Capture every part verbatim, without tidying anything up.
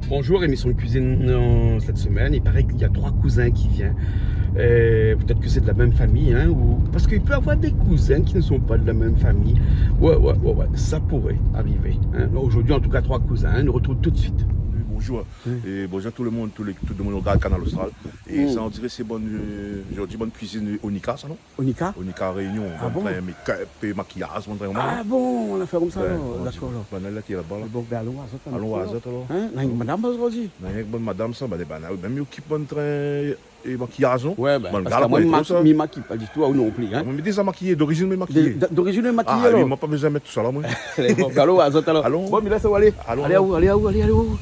Bonjour, émission de cuisine, euh, cette semaine. Il paraît qu'il y a trois cousins qui viennent. Euh, peut-être que c'est de la même famille, hein, ou, parce qu'il peut y avoir des cousins qui ne sont pas de la même famille. Ouais, ouais, ouais, ouais, ça pourrait arriver, hein. Non, aujourd'hui, en tout cas, trois cousins, hein, nous retrouvons tout de suite. Oui, bonjour. Oui. Et bonjour tout le monde, tout le, tout le monde regarde Kanal Austral. Et ça, on dirait c'est bonne, euh, aujourd'hui, bonne cuisine Onika, ça, non ? Onika ? Onika Réunion, ah bon ? Make-up é makiyaz, mon tré. Ah bon, ou la fé konmsa alor. Dakor alor. Bann la té laba la. Bon, bin, alon azot. Alon azot alor. Hein ? Na in madam zordi. Na in madam sa, bin, bin, mèm i okip mon tré é makiyaz, non ? Ouais, bin, bann parske gar la moin, mi maki-, mi makiy pa ditou, aou non pli, hein. Moin mi déza makiyé, dorizine mi makiyé. Dorizine mi makiyé alor. Ah oui, moin pa bezoin mèt tousa la, moin. Alé, bon, bin, alon azot alor. Alon. Bon, mi lès aou alé. Alon. Alé aou, alé aou, alé aou.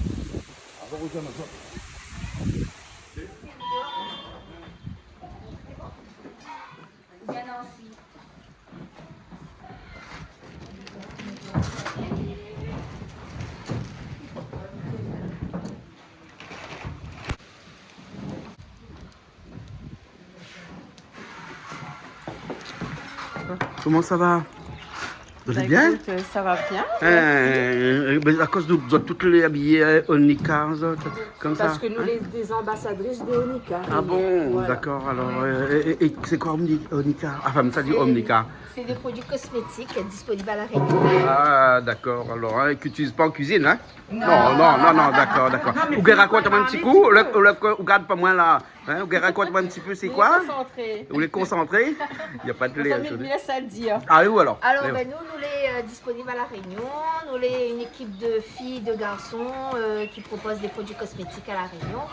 Koman sa va ? Zot lé bien ? Bin, ékout, euh, sa va bien, mèrsi. Euh, bin, akoz zot lé tout lé abiyé, euh, Onika, zot, konmsa, hein ? Parske nou lé dé anbasadris de Onika. Ah bon, dakor. Alor, euh, é, é sé koi Omni-, Onika ? Anfin, sa di Omnika. Sé dé produi kosmétik disponib a La Rényon. Ah, dakor. Alor, hein, k'i itiliz pa an kuizine, hein ? Non, non, non, non, dakor, dakor. Non, mé ou gingn rakont amoin in ti kou, ou lé, ou lé, ou gard pa moin la. Hein, ou gingn rakont amoin in ti pé, sé koi ? Ou lé konsantré. Ou lé konsantré ? Na pa de lé, hein. Sa mi lès ali dir. Ah, é ou alor ? Alor, bin, nou, nou lé, euh, disponib a La Rényon. Nou lé in ékip de fiy, de garson, euh, ki propoz dé produi kosmétik a La Rényon.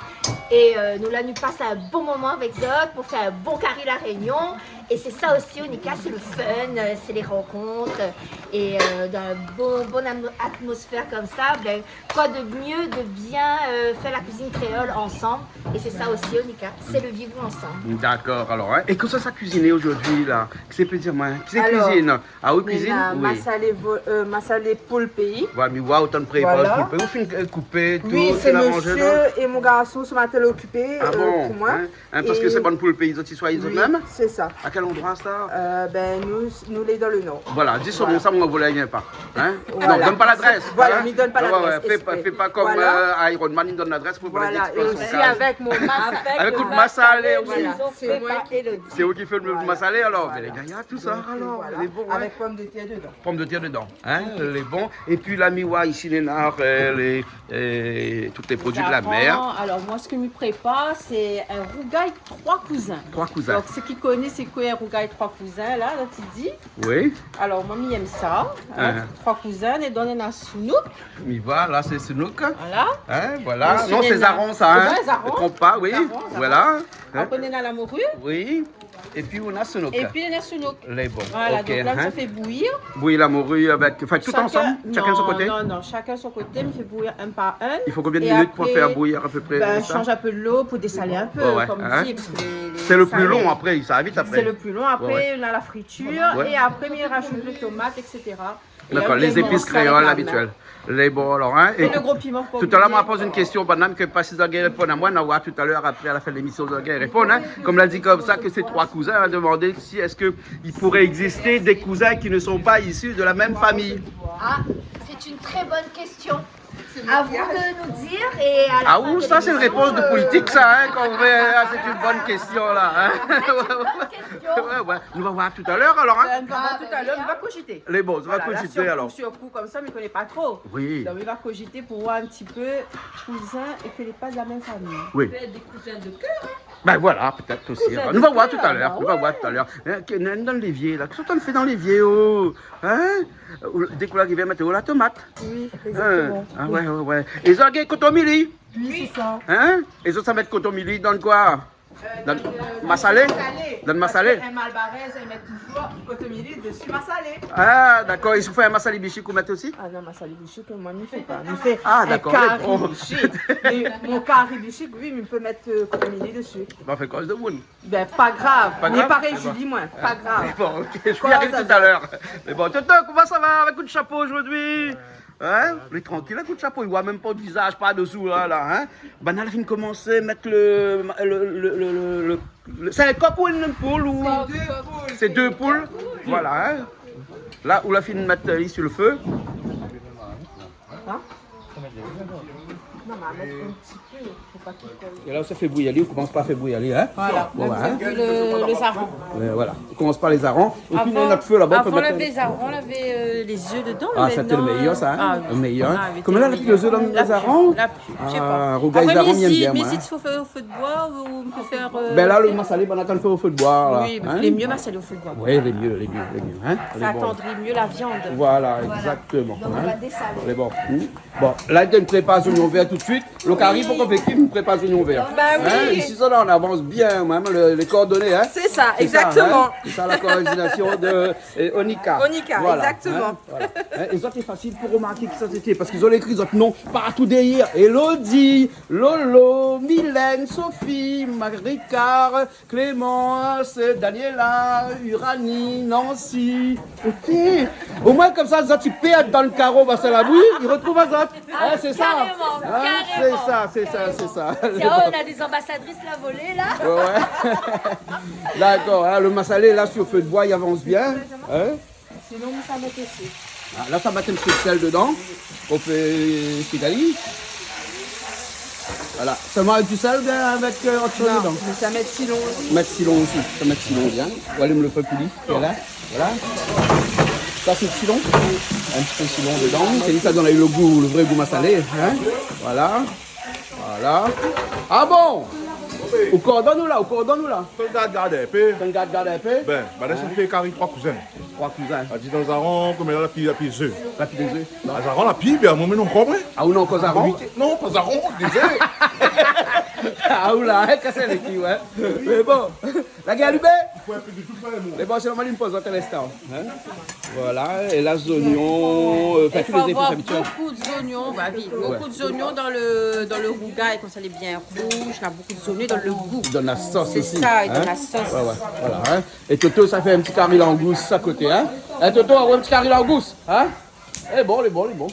É, euh, nou la, nou pas in bon moman avèk zot pou fé in bon kari La Rényon. É sé sa osi, Onika, sé le fun, euh, sé lé rankont. É, euh, dan in bon, bon atmo-, atmosfèr konmsa, bin, koi de myé de bien, euh, fé la kuizine kréol ansanm. É sé sa osi, Onika, sé le vivre ansanm. Dakor, alor, hein. É kosa sa kuiziné zordi la ? Kisa i pé dir amoin ? Kisa i kuizine ? Ah, ou kuizine ? Oui. Masalé vo-, euh, masalé poul péi. Voilà, mi oi ou la prépar poul péi. Ou fine, euh, koupé tout, sé la ranzé la. Oui, sé mésyé é mon garson, se matin, la okipé, euh, pou moin. Ah bon, hein ? Hein, parske sé bann poul péi, zot i soign zot mèm ? Oui, sé sa. A kèl landroi sa ? Euh, bin, nou, nou lé dan le nor. Voilà, di solman sa, moin, ou la gingn pa. Hein ? Voilà. Non, donn pa ladrès. Voilà, hein ? Mi donn pa ladrès, ouais, ouais, fé pa, fé pa konm, euh, Iron Man, li donn ladrès pou pa di son kaz. Voilà, é osi avèk mon mas-, avèk le masalé osi. Voilà, sé moin ki fé le masalé. Sé ou ki fé le masalé, alor. Voilà. Mé lé gayar, tousa, alor. Lé bon, hein ? Avèk pomdetèr dedan. Pomdetèr dedan, hein, lé bon. Épi la, mi oi isi, néna, euh, lé, euh, tout lé produi de la mèr. Alor, moin, sak mi prépar, sé in rougay troi kouzin. Troi kouzin. Donk, sak i koné, sé koi in rougay troi kouzin, la, la, ti di. Oui. Alor, moin, mi yèm sa, hein, troi kouzin, é donn in sounouk. Mi oi, la, sé sounouk. Voilà. Hein, voilà. Non, sé zaran, sa, hein. Ouais, zaran. Tronp pa, oui. Zaran, zaran. Voilà. Hein. Apré, néna la mori. Oui. Épi, néna sounouk. Épi, néna sounouk. Lé bon. Voilà, donk la, sa fé bouyir. Bouyi la mori avèk, anfin, tout ansanm, shakinn son koté ? Non, non, shakinn son koté, mi fé bouyir inn par inn. I fo konbien de minit pou fé bouyir a pé pré sa ? É apré, bin, shanj in pé dolo pou désalé in pé, konm di, parske lé, lé salé. Sé le pli lon apré, sa i sava vit apré. Sé le pli lon. Apré, néna la fritir, é apré, mi razout le tomat, et cetera. Dakor, lé zépis kréol abitièl. Lé bon, alor, hein. É le gro piman, pa oublié. Talèr, ma poz in késtion, bann la, ke pa si zot i gingn réponn amoin, nou va oir talèr, apré, a la fin de lémisyon, zot i gingn réponn, hein. Konm la di konmsa ke sé troi kouzin, la domann si èske i pouré égzisté dé kouzin ki ne son pa isi de la mèm famiy. Ah, c'est une très bonne question. À vous de nous dire et à la fin de l'émission, euh... Ah, ou, sa, sé in répons de politik, sa, hein, kan ou vé, ah, sé in bone késtion, la, hein. C'est une bonne question. Ouais, ouais. Nou va oir talèr, alor, hein. Euh, nou va oir talèr, nou va kogité. Lé bon, nou va kogité, alor. Voilà, la, sir kou, sir kou, konmsa, mi koné pa tro. Oui. Donk, nou va kogité pou oir in ti pé kouzin é ke lé pa de la mèm famiy. Oui. Pétèt dé kouzin de kèr, hein. Bin voilà, pétèt osi. Kouzin de kèr, alor. Nou va oir talèr, nou va oir talèr. Hein, ke, dan lévié, la, kosa ou fé dan lévié, oh ? Hein ? Ou, dé kou la rivé, mèt la tomat. Oui, exactement. Hein ? Ah, ouais, ouais, ouais. É zot i gingn kotomili. Oui, sé sa. Hein ? É zot i sa mèt kotomili dan koi ? Euh, dan, euh, masalé. Masalé. Dan masalé. Parske in malbarèz i mèt touzour kotomili dési masalé. Ah, dakor. É si ou fé in masalé bishik, ou mèt osi ? Ah non, masalé bishik, moin, mi fé pa. Mi fé in kari bishik. Ah, dakor, lé bon. Mé mon kari bishik, oui, mi pé mèt, euh, kotomili dési. Ba, fé koz de moun. Bin, pa grav. Pa grav ? Lé parèy, mi di, moin, pa grav. Bon, OK, mi ariv talèr. Mé bon, Toto, koman sa va avèk out shapo zordi ? Hein ? Lé trankil avèk out shapo, i oir mèm pa out vizaz par dosou la, la, hein ? Bann la la fine komansé mèt le, le, le, sé in kok ou in poul ou ? Sé dé poul. Sé dé poul. Voilà, hein ? La, ou la fine mèt, euh, isi le fé. Hein ? Non, mé mèt in ti pé, fo pa k'i kol. É la, ou sa fé bouyir ali, ou komans par fé bouyir ali, in ? Voilà. Bon, la, in. Ou fé bouyir le, le zaran. Ouais, voilà. Ou komans par le zaran. Épi, avan, nout fé laba, ou pé mèt le zaran, ou lavé, euh, les œufs dedans. Ah, sa, sé le méyèr, sa, in ? Ah, oui. Le méyèr, in ? Ah, oui. Koman la, la pi le zé dan le zaran ? La pi, mi koné pa. Ah, rougay zaran, mi èm bien, moin, in. Apré, mi ézit si fo fé o fé d'boi ou mi pé fé, euh, ben la, le masalé, ben, nou atann fé o fé d'boi, la, in ? Oui, lé myé masalé o fé d'boi. Oui, lé myé, lé myé, lé myé, in ? Sa atandri myé la viann. Voilà, exactement, in ? Donk, nou va désalé. Lé bon. Bon, la, mi prépar zonion vèr tout de suit. Le kari, pou k'ou fé kui, mi prépar zonion vèr. Ba oui. In ? Isi, sa, la, nou avans bien, mèm le, lé koordoné, in ? Sé sa, in ? Sé sa, exactement. Sé sa, la koordinasion de, euh, Onika. Onika, exactement. Voilà, in ? Voilà. In ? É sa, sé fasil pou romarké kisa sété, parske zot la ékri zot non partou dèryèr. Elodie, Lolo, Mylène, Sophie, Marie-Car, Clémence, Daniela, Uranie, Nancy. Ok. Omoin, konmsa, zot i pèrd dan le karo, ba, sé la bouyi, i rotrouv azot. Ah, in, sé sa. Karéman, karéman. In, sé sa, sé sa, sé sa. Tiens, oh, on a des ambassadrices la volée, là. Ouais, ouais. Dakor, in, le masalé, la, si o fé d'boi, i avans bien, in ? Sinon, mi sa mèt osi. Ah, la, sa mèt in ti pé d'sèl dedan. Ou fé spésialis. Voilà. Sèlman avèk du sèl oubien avèk, euh, ot shoz dedan ? Non, mi sa mèt silon osi. Mèt silon osi. Sa mèt silon bien. Ou alim le fé pou li. Voilà. Voilà. Sa, sé silon. In ti pé silon dedan. Sé li, sa i donn le gou, le vré gou masalé, in ? Voilà. Voilà. Ah bon ? Ou koordone ou la, ou koordone ou la ? Fé gard, gard in pé. Fé gard, gard in pé. Ben, ben, la, sa fé kari Troi Kouzin. Troi Kouzin. A di dan zaran, koméla, la pi, la pi zé. La pi zé. A, zaran, la pi, ben, amoin, mé non, konpran. Ah, ou non, ankor zaran ? Ah, oui, non, pa zaran, dézé. Ah, ou la, in, kasé lé ki, ouais. Mé bon. La gèr alumé ? I fo in pé de tout pou le moun. Mé bon, sé normal, i poz in ti instan, in ? Voilà, é la, zonion, euh, anfin, tout lé zépis abitièl. Il faut avoir beaucoup d'oignons, bah oui, beaucoup d'oignons dans le, dans le rougail, konmsa lé bien rouj, na bonpé d'oignons dan le gou. I donn la sos osi, in ? Sé sa, i donn la sos. Ouais, ouais, voilà, in ? É Toto, sa fé in ti kari langous a koté, in ? In, Toto, in ti kari langous, in ? Lé bon, lé bon, lé bon.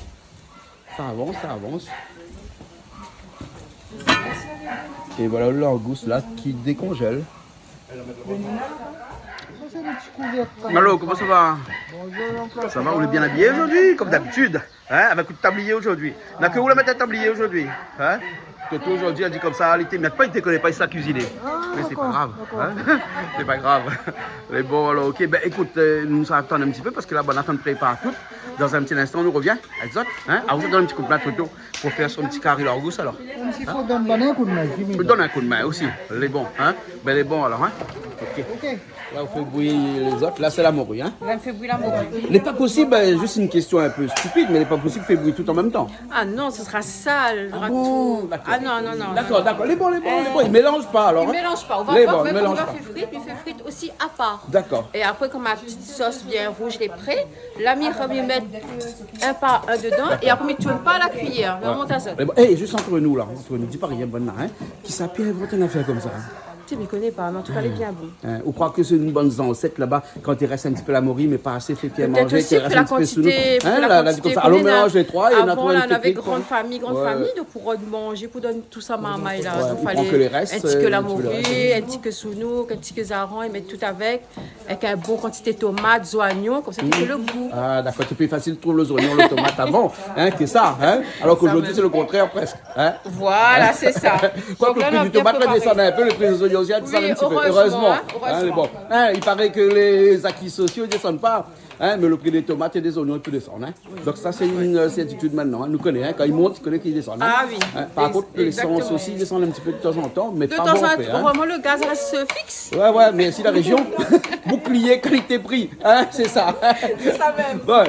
Sa i avans, sa i avans. É voilà le langous la ki dékonjèl. Sa, sé le ti kouvèr. Alor, koman sa va ? Bonjour, Jean-Claude. Sa va, ou lé bien abiyé zordi, konm dabitid, in, avèk out tablié zordi. Na ke ou la mèt in tablié zordi, in ? Toto zordi la di konmsa, li té mèt pa, li té koné pa, li sa kuiziné. Ah, dakor, dakor. Mé sé pa grav, in ? Sé pa grav. Mé bon, alor, ok, ben, ékout, euh, nou sa atann in ti pé parske la, banna la prépar tout. Dan in ti instan, nou rovien avèk zot, in ? Avan, mi donn in ti koudmin a Toto pou fé son ti kari langous, alor. Mèm si fo donn banna in koudmin, Jimmy. Donn in koudmin osi, lé bon, in ? Ben, lé bon, alor, in ? Ok. Ok. La, ou fé bouyi lézot. La, sé la mori, in ? La, mi fé bouyi la mori. Lé pa posib, ben, zis in késtion in pé stipid, mé lé pa posib fé bouyi tout an mèm tan. Ah non, sa sra sal. Ah bon, dakor. Ah non, non, non. Dakor, dakor. Lé bon, lé bon, lé bon. Euh, i mélanz pa, alor, in ? I mélanz pa. Ou va voir, mèm kan ou va fé frit, ou fé frit osi apar. Dakor. É apré, kan ma ti sos bien rouj lé pré, la, mi, mi mèt in par in dedan é apré, mi tourn pa la kuiyèr. Dakor. Ouais. Mi mont azot. Mé bon, é, zis ant nou la, ant nou, di pa rien, banna, in ? Kisa la pi invant in afèr konmsa, in ? Ti, mi koné pa, mé an tou ka, lé bien bon. In, ou kroi ke sé nout bann zansèt laba, kan i rès in ti pé la mori, mé pa asé, fé manzé, i rès in ti pé sou nou. Pétèt osi, fé la kantité, fé la kantité konm néna. In, la, la di konmsa. Alor, mélanz lé troi é nou la trouv in teknik, koi. Avan, la, navé gran famiy, gran famiy, donk pou rod manzé, pou donn tout sa marmay la. Ouais, i pran ke lé rès, euh, in ti pé la mori, in ti pé sounouk, in ti pé zaran, i mèt tout avèk, avèk in bon kantité tomat, zoignon, konmsa, i fé le gou. Ah, dakor, sé pli fasil trouv lé zoignon, lé tomat avan, in, ke sa, in. Alor ke zordi, sé le kontrèr, prèsk, in. Voilà, sé sa. Donk la, nou la bien préparé. Koi ke le pri dé tomat la désann in pé, le pri dé zoignon osi la désann in ti pé. Oui, erezman, in, erezman. Erezman. Bon, in, i paré ke lé zaki sosio i désann pa, in, mé le pri dé tomat é dé zoignon i pé désann, in. Donk sa, sé in, euh, sèrtitid mintnan, in. Nou koné, in, kan i mont, i koné k'i désann, in. Ah oui. In, par kont, lésans osi i désann in ti pé de tanzantan, mé pa bonpé, in. De tanzantan, vréman, le gaz i rès fiks. Ouais, ouais, mèrsi la réjion. Bouclier qualité-prix, in, sé sa. Sé sa mèm. Bon.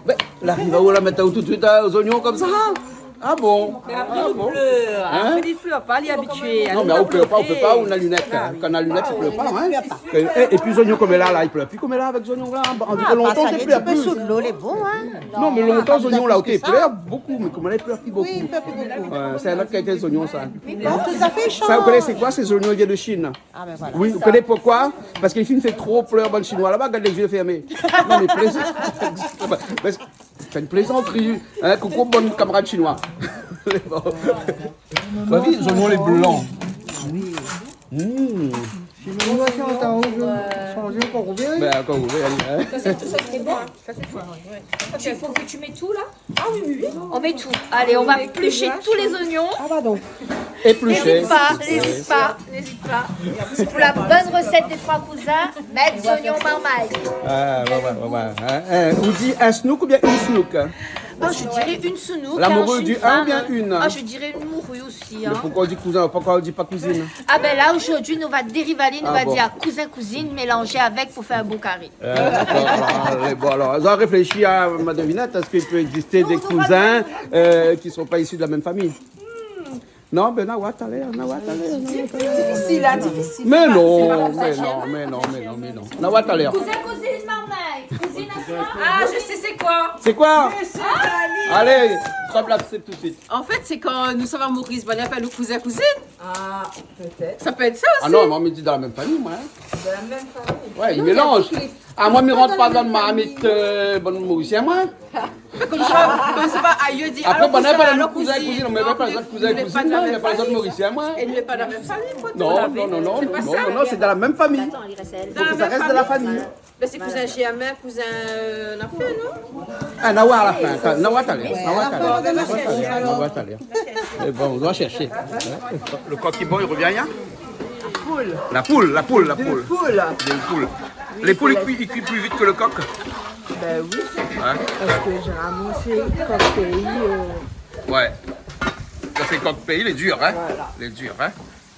Mé la, i va ou la mèt tout de suit, in, lé zoignon konmsa, in ? Ah bon ? Mé apré, i plèr. In ? Apré, i plèr pa, li lé abitié, in. Non, mé ou plèr pa, ou pé pa, ou na linèt, in. Ah oui. Kan ou na linèt, i plèr pa, in. É, épi zoignon konm la, la, i plèr pi konm la avèk zoignon la, in. An tou ka, lontan té plèr pi. Ah, pas in ti pé sou dolo, lé bon, in. Non, mé lontan, zoignon la, té plèr bonpé, mé konm la, i plèr pi bonpé. Oui, i plèr pi bonpé. Ouais, sé in ot kalité zoignon, sa. Mé bon, tout à fait, sa, ou koné, sé koi, sé zoignon i vien de Chine. Ah, ben voilà. Oui, ou koné poukoi ? Parske i fé tro plèr bann Shinoi laba, gard lé zié fèrmé. Non, mé plézant. Mé sé in plézantri, in, koukou bann kamarad Shinoi. Bon. Ou la vi, zoignon lé blan. Oui. Mm. Sinon, nou, si nou atann, nou, euh, sanz ankor ouvèr. Ben, ankor ouvèr, hein. Ça, c'est tout ça qui est bon. Ça, c'est ça, ouais, ouais. Tu, faut que tu mets tout, là ? Ah oui, oui, oui. On met tout. Allez, on va éplucher tous les oignons. Ah, pardon. Éplucher. N'hésite pas, n'hésite pas, n'hésite pas. Pour la bonne recette des trois cousins, mèt zoignon marmay. Ah, ouais, ouais, ouais, ouais. Hein, hein, ou di in snouk oubien in snouk, hein ? Ah, je dirais une snouk, hein, un chiffre, hein. La mouru di in oubien inn, hein ? Ah, je dirais une morue aussi, hein. Mé poukoi ou di kouzin, poukoi ou di pa kouzine ? Ah ben là, aujourd'hui, nou va dérivé, nou va dir kouzin, kouzine, mélanzé avèk pou fé in bon kari. Ah, bon. Euh, d'accord, alors, euh, bon, alors, on va réfléchir à ma devinette, est-ce qu'il peut exister des cousins, euh, qui sont pas issus de la même famille ? Non, ben, Nawat, allez, Nawat, allez, Nawat, allez. Difficile, hein, difficile. Mais non, mais non, mais non, mais non, mais non. Nawat, allez. Kouzin, kouzine, marmay. Kouzine aswar. Ah, je sais c'est quoi. C'est quoi ? Monsieur Dali. Allez, trap la sèt tout de suite. En fait, c'est quand nous sommes à Maurice, ben, on appelle nos cousins, cousines. Ah, peut-être. Ça peut être ça aussi. Ah non, moin mi di dan la mèm famiy, moin, hein. Dans la même famille. Ouais, i mélanz. Ah, moin mi rant pa dan marmit, euh, bann Morisien, moin. Konmsa, konmsa, ba, ayèr i di, apré, alors, bann-la i apèl anou kouzin, kouzine, mé pa zot kouzin, kouzine, non, i apèl pa zot Morisien, moin. Et on n'est pas dans la même famille, quoi. Non, non, non, non, non, c'est pas ça, non, non, c'est dans la même famille. Faut que ça reste dans la famille. Dans la même famille. Voilà. Ben, c'est cousin germain, cousin, euh, Nafé, non ? Ah, Nawat à la fin, attends, Nawat à l'heure, Nawat à l'heure, Nawat à l'heure, Nawat à l'heure. Mais bon, on doit chercher. Le coq qui bond, il revient, hein ? La poule. La poule, la poule, la poule. Une poule. Une poule. Les poules, ils cuisent, ils cuisent plus vite que le coq. Ben oui, c'est parce que généralement, c'est coq pays, euh. Ouais. Quand c'est coq pays, il est dur, hein ? Voilà. Il est dur, hein ?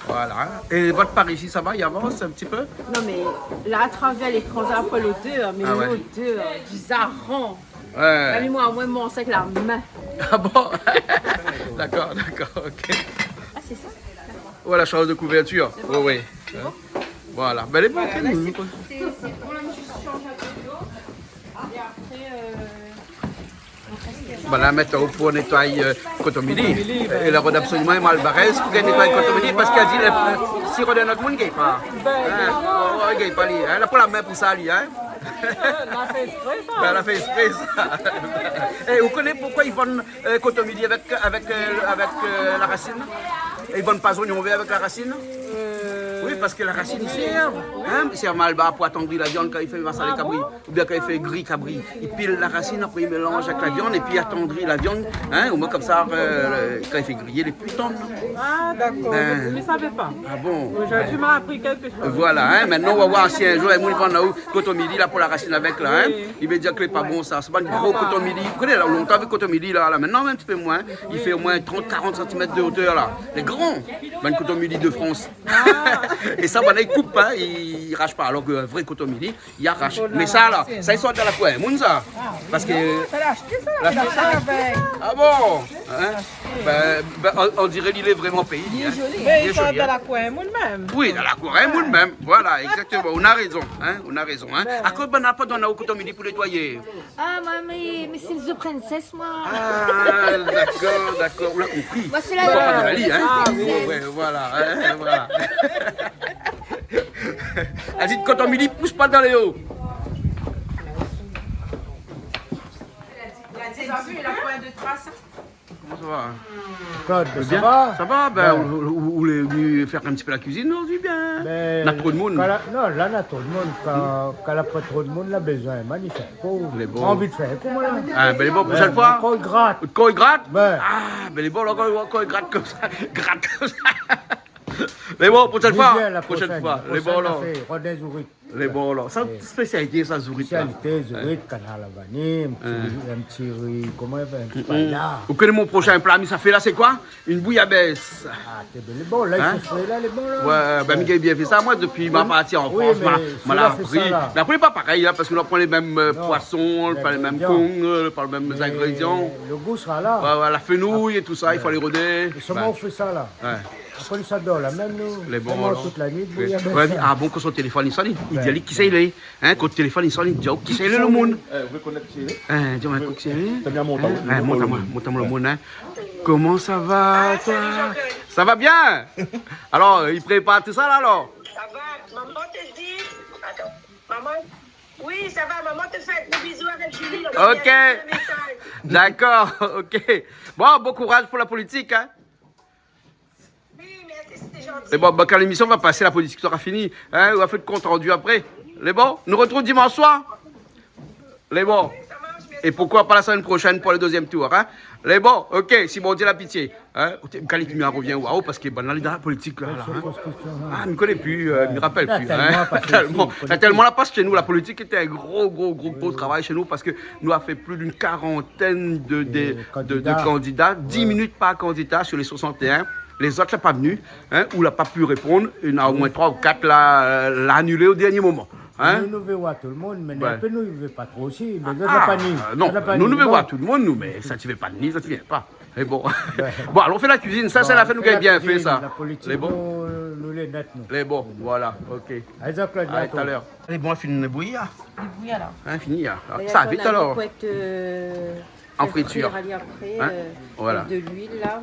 Voilà. Et votre par ici, ça va ? Il avance un petit peu ? Non, mais là, à travers l'écran, ça, après l'odeur, mais l'odeur du zaran. Ah ouais. Ouais. Même moi, moi, moi, c'est avec la main. Ah bon ? D'accord, d'accord, ok. Ah, c'est ça ? D'accord. Ouais, la change de couverture. C'est bon ? Oui, oui. C'est bon ? Voilà. Ben, elle est bonne, voilà, là, c'est, c'est, c'est bon, là, je change un peu d'eau. Et après, euh, Banna la mèt aou pou nétoiy, euh, koton mili. Koton mili, ouais. É la rod absoliman in malbarèz pou gingn nétoiy koton mili, parské la di, euh, si rod in not moun, i gingn pa. Ben, non. Hein, ouais, i gingn pa li, hein. La pou la min pou sa, li, hein. La fé ésprè, sa. Ben, la fé ésprè, sa. É, ou koné poukosa i vann, euh, koton mili avèk, avèk, euh, avèk, euh, la rasine ? É i vann pa zoignon vèr avèk la rasine ? Euh, oui, parské la rasine, i sèrv, hein, i sèrv malbar pou atandri la viann kan i fé masalé kabri. Ah bon ? Oubien kan i fé gri kabri, i pil la rasine, apré i mélanz avèk la viann épi i atandri la viann, hein, omoin konmsa, euh, kan i fé griyé, lé pli tann. Ah, d'accord. Ben. Je ne savais pas. Ah bon ? Aujourd'hui, tu m'as appris quelque chose. Voilà, hein, mintnan, nou va voir si in zour, in moun i vann aou koton mili la pou la rasine avèk la, hein. Oui. I vé dir ke lé pa bon, sa. Sé pa in gro koton mili. Ou koné, la, lontan, avèk koton mili, la, la, mintnan, in ti pé moin, hein. I fé omoin trant, karant santimèt de hauteur, la. Lé gran, bann koton mili de France. Ah. É sa, banna i koup pa, i rash pa. Alor ke in vré koton mili, i arash. Mé sa, la, sa i sort dan la kour in moun, sa. Ah oui. Parské... Non, sa la ashté, sa. La ashté, sa ? Ah bon ? Hein ? Ben, ben, on, on diré li lé vréman péi, hein. Li lé zoli. Mé i sort dan la kour in moun mèm. Oui, dan la kour in moun mèm. Voilà, exactement. Ou na rézon, hein. Ou na rézon, hein. Akoz banna la pa donn aou koton mili pou nétoiyé ? Ah, moin, mé, mé sé le princesse, moin. Ah, d'accord, d'accord, on a compris. Moin, sé la princesse. Ah, oui, ouais, voilà, hein, voilà. La di, koton mili i pous pa dan lé o. Vous avez vu, il a point de trace, hein ? Comment ça va ? Claude, ça va ? Ça va, ben, ou, ou, ou lé venu faire un petit peu la cuisine aujourd'hui, bien ? Ben, na tro de moun. Kan la, non, la, na tro de moun. Kan, kan la pa tro de moun, la bezoin, manifèk. Lé bon. Anvi de fèr, koman la ? Ah, ben, lé bon, prochaine fois. Ben, ankor i grat. Ankor i grat ? Ben. Ah, ben, lé bon, ankor, ankor i grat konmsa. Grat konmsa. Lé bon, prochaine fois. Prochaine fois. Lé bon, la. Rodé zourit. Lé bon, la. Sa, spésialité, sa, zourit, la. Spésialité, zourit, kanar la vani, in ti, in ti ri, koman i apèl, in ti paella. Ou koné mon prochain plat, mi sa fé la, sé koi ? Une bouillabaisse. Ah, té bèl, lé bon, la, i fé fré, la, lé bon, la. Ouais, ben, mi gingn bien fé sa, moin, dopi ma parti an Frans, ma, ma la apri. Mé apré, lé pa parèy, hein, parské nou la pa lé mèm, euh, poison, pa lé mèm kong, euh, pa lé mèm zingrédian. Mé le gou sra la. Ouais, ouais, la fenouil é tout sa, i fo alé rodé. É koman ou fé sa, la ? Ouais. Apré, sa dor la mèm, nou. Lé bon, la. Tout la nuit, bouillabaisse. Ouais, ah bon, kan son téléfone i sone, i di ali kisa i lé. Hein, kan téléfone i sone, i di, oh, kisa i lé, le moun. Eh, ou vé konèt kisa i lé ? Hein, di amoin kisa i lé. T'as bien monté, hein ? Hein, mont amoin, mont amoin le moun, hein. Comment ça va, toi ? Ah, salut, Jean-Claude. Ça va bien ? Alors, il prépare tout ça, là, alors ? Ça va, maman te dit, attends, maman, oui, ça va, maman te fait un gros bisou avec Julie, on a bien vu le message. Ok. D'accord, ok. Bon, bon courage pour la politique, hein. Oui, mais est-ce que c'était É bon, bon, kan lémisyon va pasé, la politik sra fini, hein, ou va fé le compte rendu après. Lé bon, nou retrouv dimansh soir. Lé bon. É pourquoi pas la semaine prochaine pour le deuxième tour, hein. Lé bon, ok, si Bondié la pitié, hein. Ou té, kan lémisyon i revien, waouh, parske bann-la lé dan la politik la, la, hein. Ah, mi koné pi, euh, mi rapèl pi, hein. Tèlman la pas shé nou, la politik lété in gro, gro, gro, gro travay shé nou, parske nou la fé plis d'une quarantaine de, de, de, de candidats, dix minutes par candidat sur les soixante et un. Lézot la pa vni, hein, ou la pa pi réponn, néna omoin troi ou kat la, euh, la anilé o dernié moman, hein. Nou, nou vé voir tout le moun, mé néna in pé nou vé pa tro osi, mé zot la pa ni. Ah, non, nou, nou vé voir tout le moun, nou, mé sa ti vé pa ni, sa ti vien pa. Mé bon. Bon, alon fé la kuizine, sa, sa la fé, nou gingn bien fé sa. La politik, nou, nou lé nèt, nou. Lé bon, voilà, ok. Allez, Jean-Claude, à tout à l'heure. Lé bon, fini bouyi, hein. Lé bouyi, alor. Hein, fini, hein. Sa vit, alor. Fé frir ali apré, euh, voilà, avèk de luil la.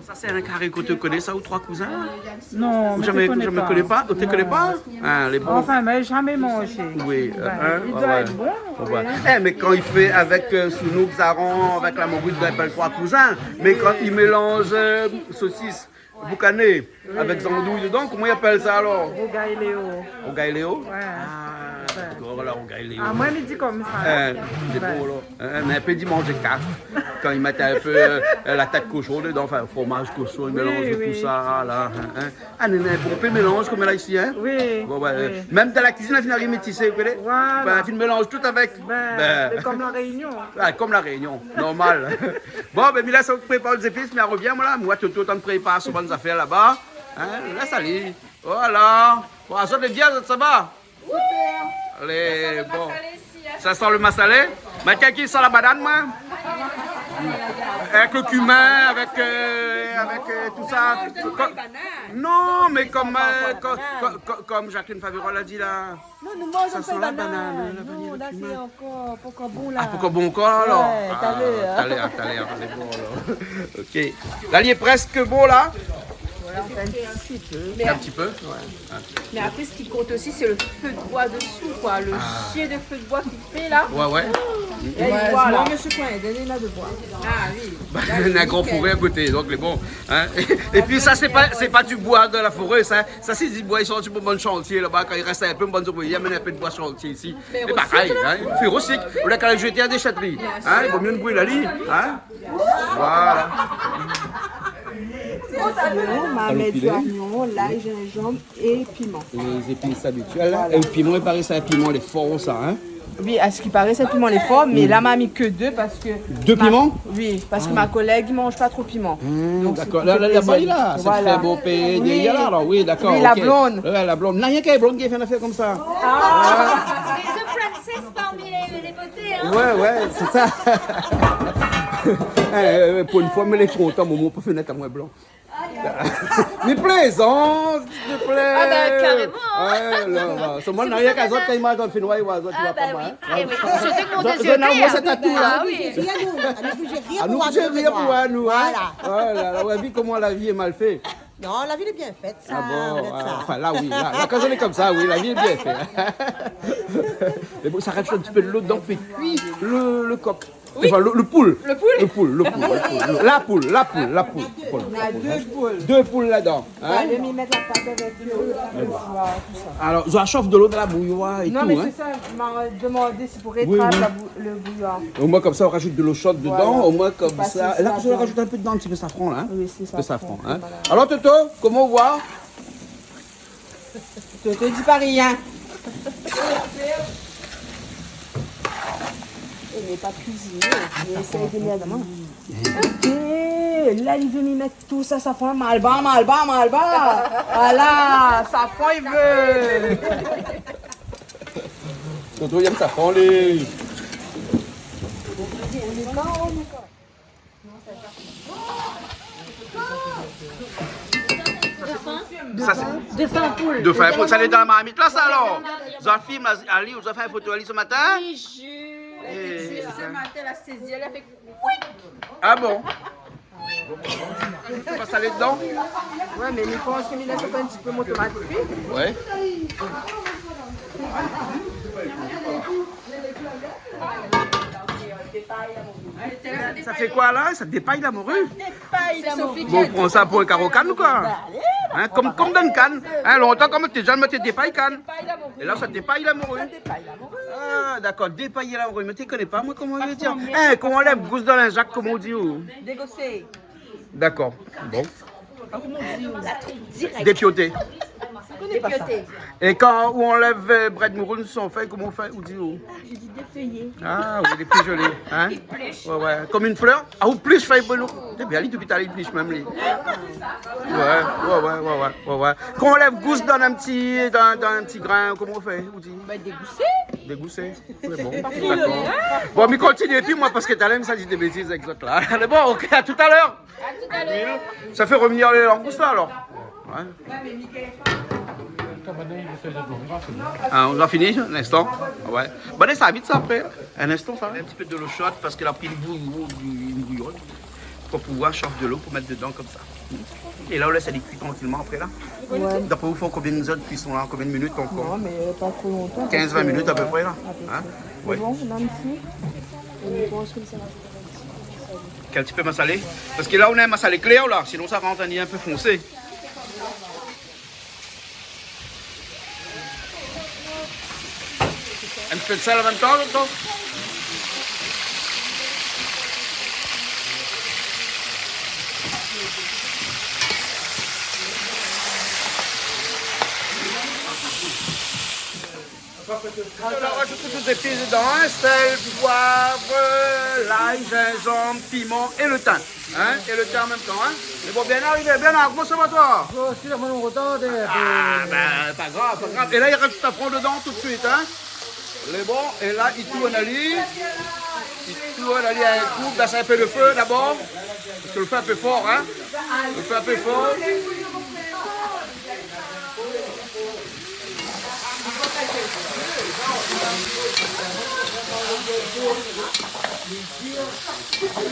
Sa sé in kari ke ou té koné sa, ou Trois Cousins ? Non, mi koné pa. Ou té koné pa ? Hein, lé bon. Anfin, mé zamé manzé. Oui, hein, i doi èt bon. Eh, mé kan i fé avèk, euh, sounouk, zaran, avèk la mori, i apèl Trois Cousins. Mé kan i mélanz, euh, sosis boukané avèk zandouy dedan, koman i apèl sa alor ? Rougay Léo. Rougay Léo ? Ouais. Ah, dakor, la, rougay Léo. Ah, moin mi di konmsa. Hein, sé bon, la. Hein, mé in pé di manzé kar. Kan i mèt in pé, euh, la tèt koshon dedan, anfin, fromaz koshon, i mélanz tout sa, la, hein. Ah, néna in bon pé mélanz konm la isi, hein. Oui. Bon, ouais, euh, mèm dan la kuizine, la fine ariv métisé, ou koné ? Voilà. Bin, la fine mélanz tout avèk. Bin, sé konm La Rényon. Ah, konm La Rényon, normal. Bon, bin, mi lès aou prépar zépis, mi revien, moin la. Moin, Toto, tann prépar son bann zafèr laba. Hein, lès ali. Voilà. Bon, azot lé bien, sa va ? Super. Lé bon. Sa san le masalé. Mé kèl ki san la banane, moin ? Avèk le kumin, avèk, euh, avèk, euh, tout sa. Non, mé konm, euh, konm, konm, konm, konm Jacqueline Faverol la di la. Non, nou manz in pé la banane, la vaniy, le kumin. Sa san la banane, le kumin. Non, la sé ankor, pankor bon la. Ah, pankor bon ankor, alor ? Ouais, talèr. Ah, talèr, talèr, lé bon, alor. Ok. La, lé prèsk bon, la. Voilà, on fait un petit peu. In ti pé ? Ouais. Mé apré, sak i kont osi, sé le fé d'boi dsou, koi. Le jé de fé d'boi ki fé la. Ouais, ouais. É voilà. Moin, mésyé Coin, done amoin de boi. Ah oui. Bin, néna in gran foré a koté, donk lé bon, hein. É pi sa, sé pa, sé pa du boi de la foré, sa. Sa, sé du boi i sort su bann shantié laba, kan i rès in pé, bann zouvrié i amenn in pé d'boi shantié isi. Mé parèy, hein, i fé rosik. Ou la kal jeté a déshètri. Bien sûr. Hein, i vo myé nou bril ali, hein. Voilà. Sinon, ma mèt zoignon, lay, zinzanm é piman. Les épices habituelles, hein. Voilà. É le piman, i paré sa, le piman lé for, sa, hein. Oui, a sak i paré, sa, le piman lé for, mé la, ma mi ke dé parske... Dé piman ? Oui, parske ma kolèg i manz pa tro piman. Hmm, dakor. La, la, la, sa i fé plézir. Voilà. Sa i fé bon pé, oui, la, oui, dakor, ok. Oui, la blonde. Ouais, la blonde. Na rienk lé blonde ki fé in zafèr konmsa. Ah. C'est the princess parmi les, les beautés, hein. Ouais, ouais, sé sa. Eh, euh, pou in foi, mi lé kontan, momon pa fé nèt amoin blan. Mi plézant, s'il te plaît. Ah bah, carrément, hein. Ouais, la, la. Solman, na rienk azot, kan i manz dan le finois, i voi azot, i voi pa moin, hein. Ah bah oui. Eh oui. Surtout que mon deuxième père. Zot na omoin sa tatou la. Ah oui. Anou, nou lé oblijé rir pou anou, hein. Voilà. Oh la la, ouais, vu comment la vie est mal faite. Non, la vie est bien faite, ça, ah bon, arrête ça. Anfin, la, oui, la, la, kan lé konmsa, oui, la vie est bien faite. Mé bon, sa rajout in ti pé de lo dedan, fé kui le, le kok. Oui. Anfin, le, le poul. Le poul. Le poul, le poul, le poul. La poul, la poul, la poul. Néna dé poul. Dé poul ladan, hein. Alé, mi mèt la pat avèk, euh, le bouyoir, tout sa. Alor, zot la shof de lo dan la bouyoir é tout, hein. Non, mé sé sa, ma demandé si pou rétrap la bou-, le bouyoir. Oui, oui. Omoin konmsa, ou rajout de lo sho dedan, omoin konmsa. Voilà. É la, ou rajout in pé dedan, in ti pé safran la, hein. Oui, sé sa. In pé safran, hein. Voilà. Alor, Toto, koman ou voi ? Toto i di pa rien. Il n'est pas cuisinier, il essaye de mettre. Ok, la, li vé mi mèt tout sa, safran, malba, malba, malba. Ala, safran, li vé. Toto i èm safran, li. Sa, sé dofin poul. Dofin poul. Sa lé dan la marmit la, sa, alor. Zot la film ali, zot la fé in foto ali se matin ? Oui, ju-, eh, ju-, se matin, la sézi, èl la fé kouik. Ah bon ? Ou pa salé dedan ? Ouais, mé mi pans ke mi lès ankor in ti pé mon tomat kui. Ouais. Sa fé koi la ? Sa dépay la mori ? Dépay la mori. Sé Sophie ki la di. Bon, ou pran sa pou in karo kann ou koi ? Ba, alé, Hein, konm, konm dann kann. Hein, lontan, kan moin té jenn, moin té dépay kann. É la, sa dépay la mori. Ah, dakor, dépay la mori. Moin té koné pa, moin, koman i vé dir. Hein, kan ou anlèv gous dan linzak, koman ou di ou ? Dégosé. Dakor. Bon. Dépioté. Dépioté. É kan ou anlèv, euh, brèd mouroun san fèy, koman ou fé, ou di ou ? Ah, ou lé pli zoli, hein ? Ouais, ouais. Konm in flèr. Ah, ou plish fèy bono. Té bien, li, dopi talèr, li plish mèm, li. Ouais, ouais, ouais. Kan ou anlèv gous dan in ti, dan, dan in ti grin, koman ou fé, ou di ? Bah, dégousé. Dégousé. Sé bon. Dakor. Bon, mi kontinié, épi moin, parske talèr, mi sa di dé bétiz avèk zot la. Alé, bon, ok, à tout à l'heure. À tout à l'heure. Sa fé revnir lé langous la, alor. Ouais. Ah, nou la fini, in instan. Ouais. Bon, alé, sa va vit, sa, apré. In instan, sa. In ti pé dolo sho, parske la pli bouyon, bouyon. Pou pouvoir shof dolo pou mèt dedan konmsa. É la, ou lès ali kui trankilman apré la. Ouais. D'apré ou, fo konbien d'èr de kuison la, konbien de minit ankor ? Non, mé pa tro lontan, kinz, parske, vin minit apépré la. Ouais, apépré. Hein ? Mé bon, mèm si, mi pans ke sa va. Kèl ti pé masalé ? Parske la, ou néna in masalé klèr la, sinon sa rant in pé fonsé. In ti pé d'sèl an mèm tan, lontan. Alor, rajout tout zépis dedan, hein, sèl, poiv, lay, zinzanm, piman é le tin. Hein, é le tin an mèm tan, hein. Mé bon, bien arivé, Bernard, koman sa va, toi ? Oh, si, la, mon rotan, dé, ah, ben, pa grav, pa grav. É la, i rajout safran dedan tout suit, hein. Lé bon, é la, i tourn ali. I tourn ali in kou, bès in pé le fé dabor. Parske le fé in pé for, hein. Le fé in pé for.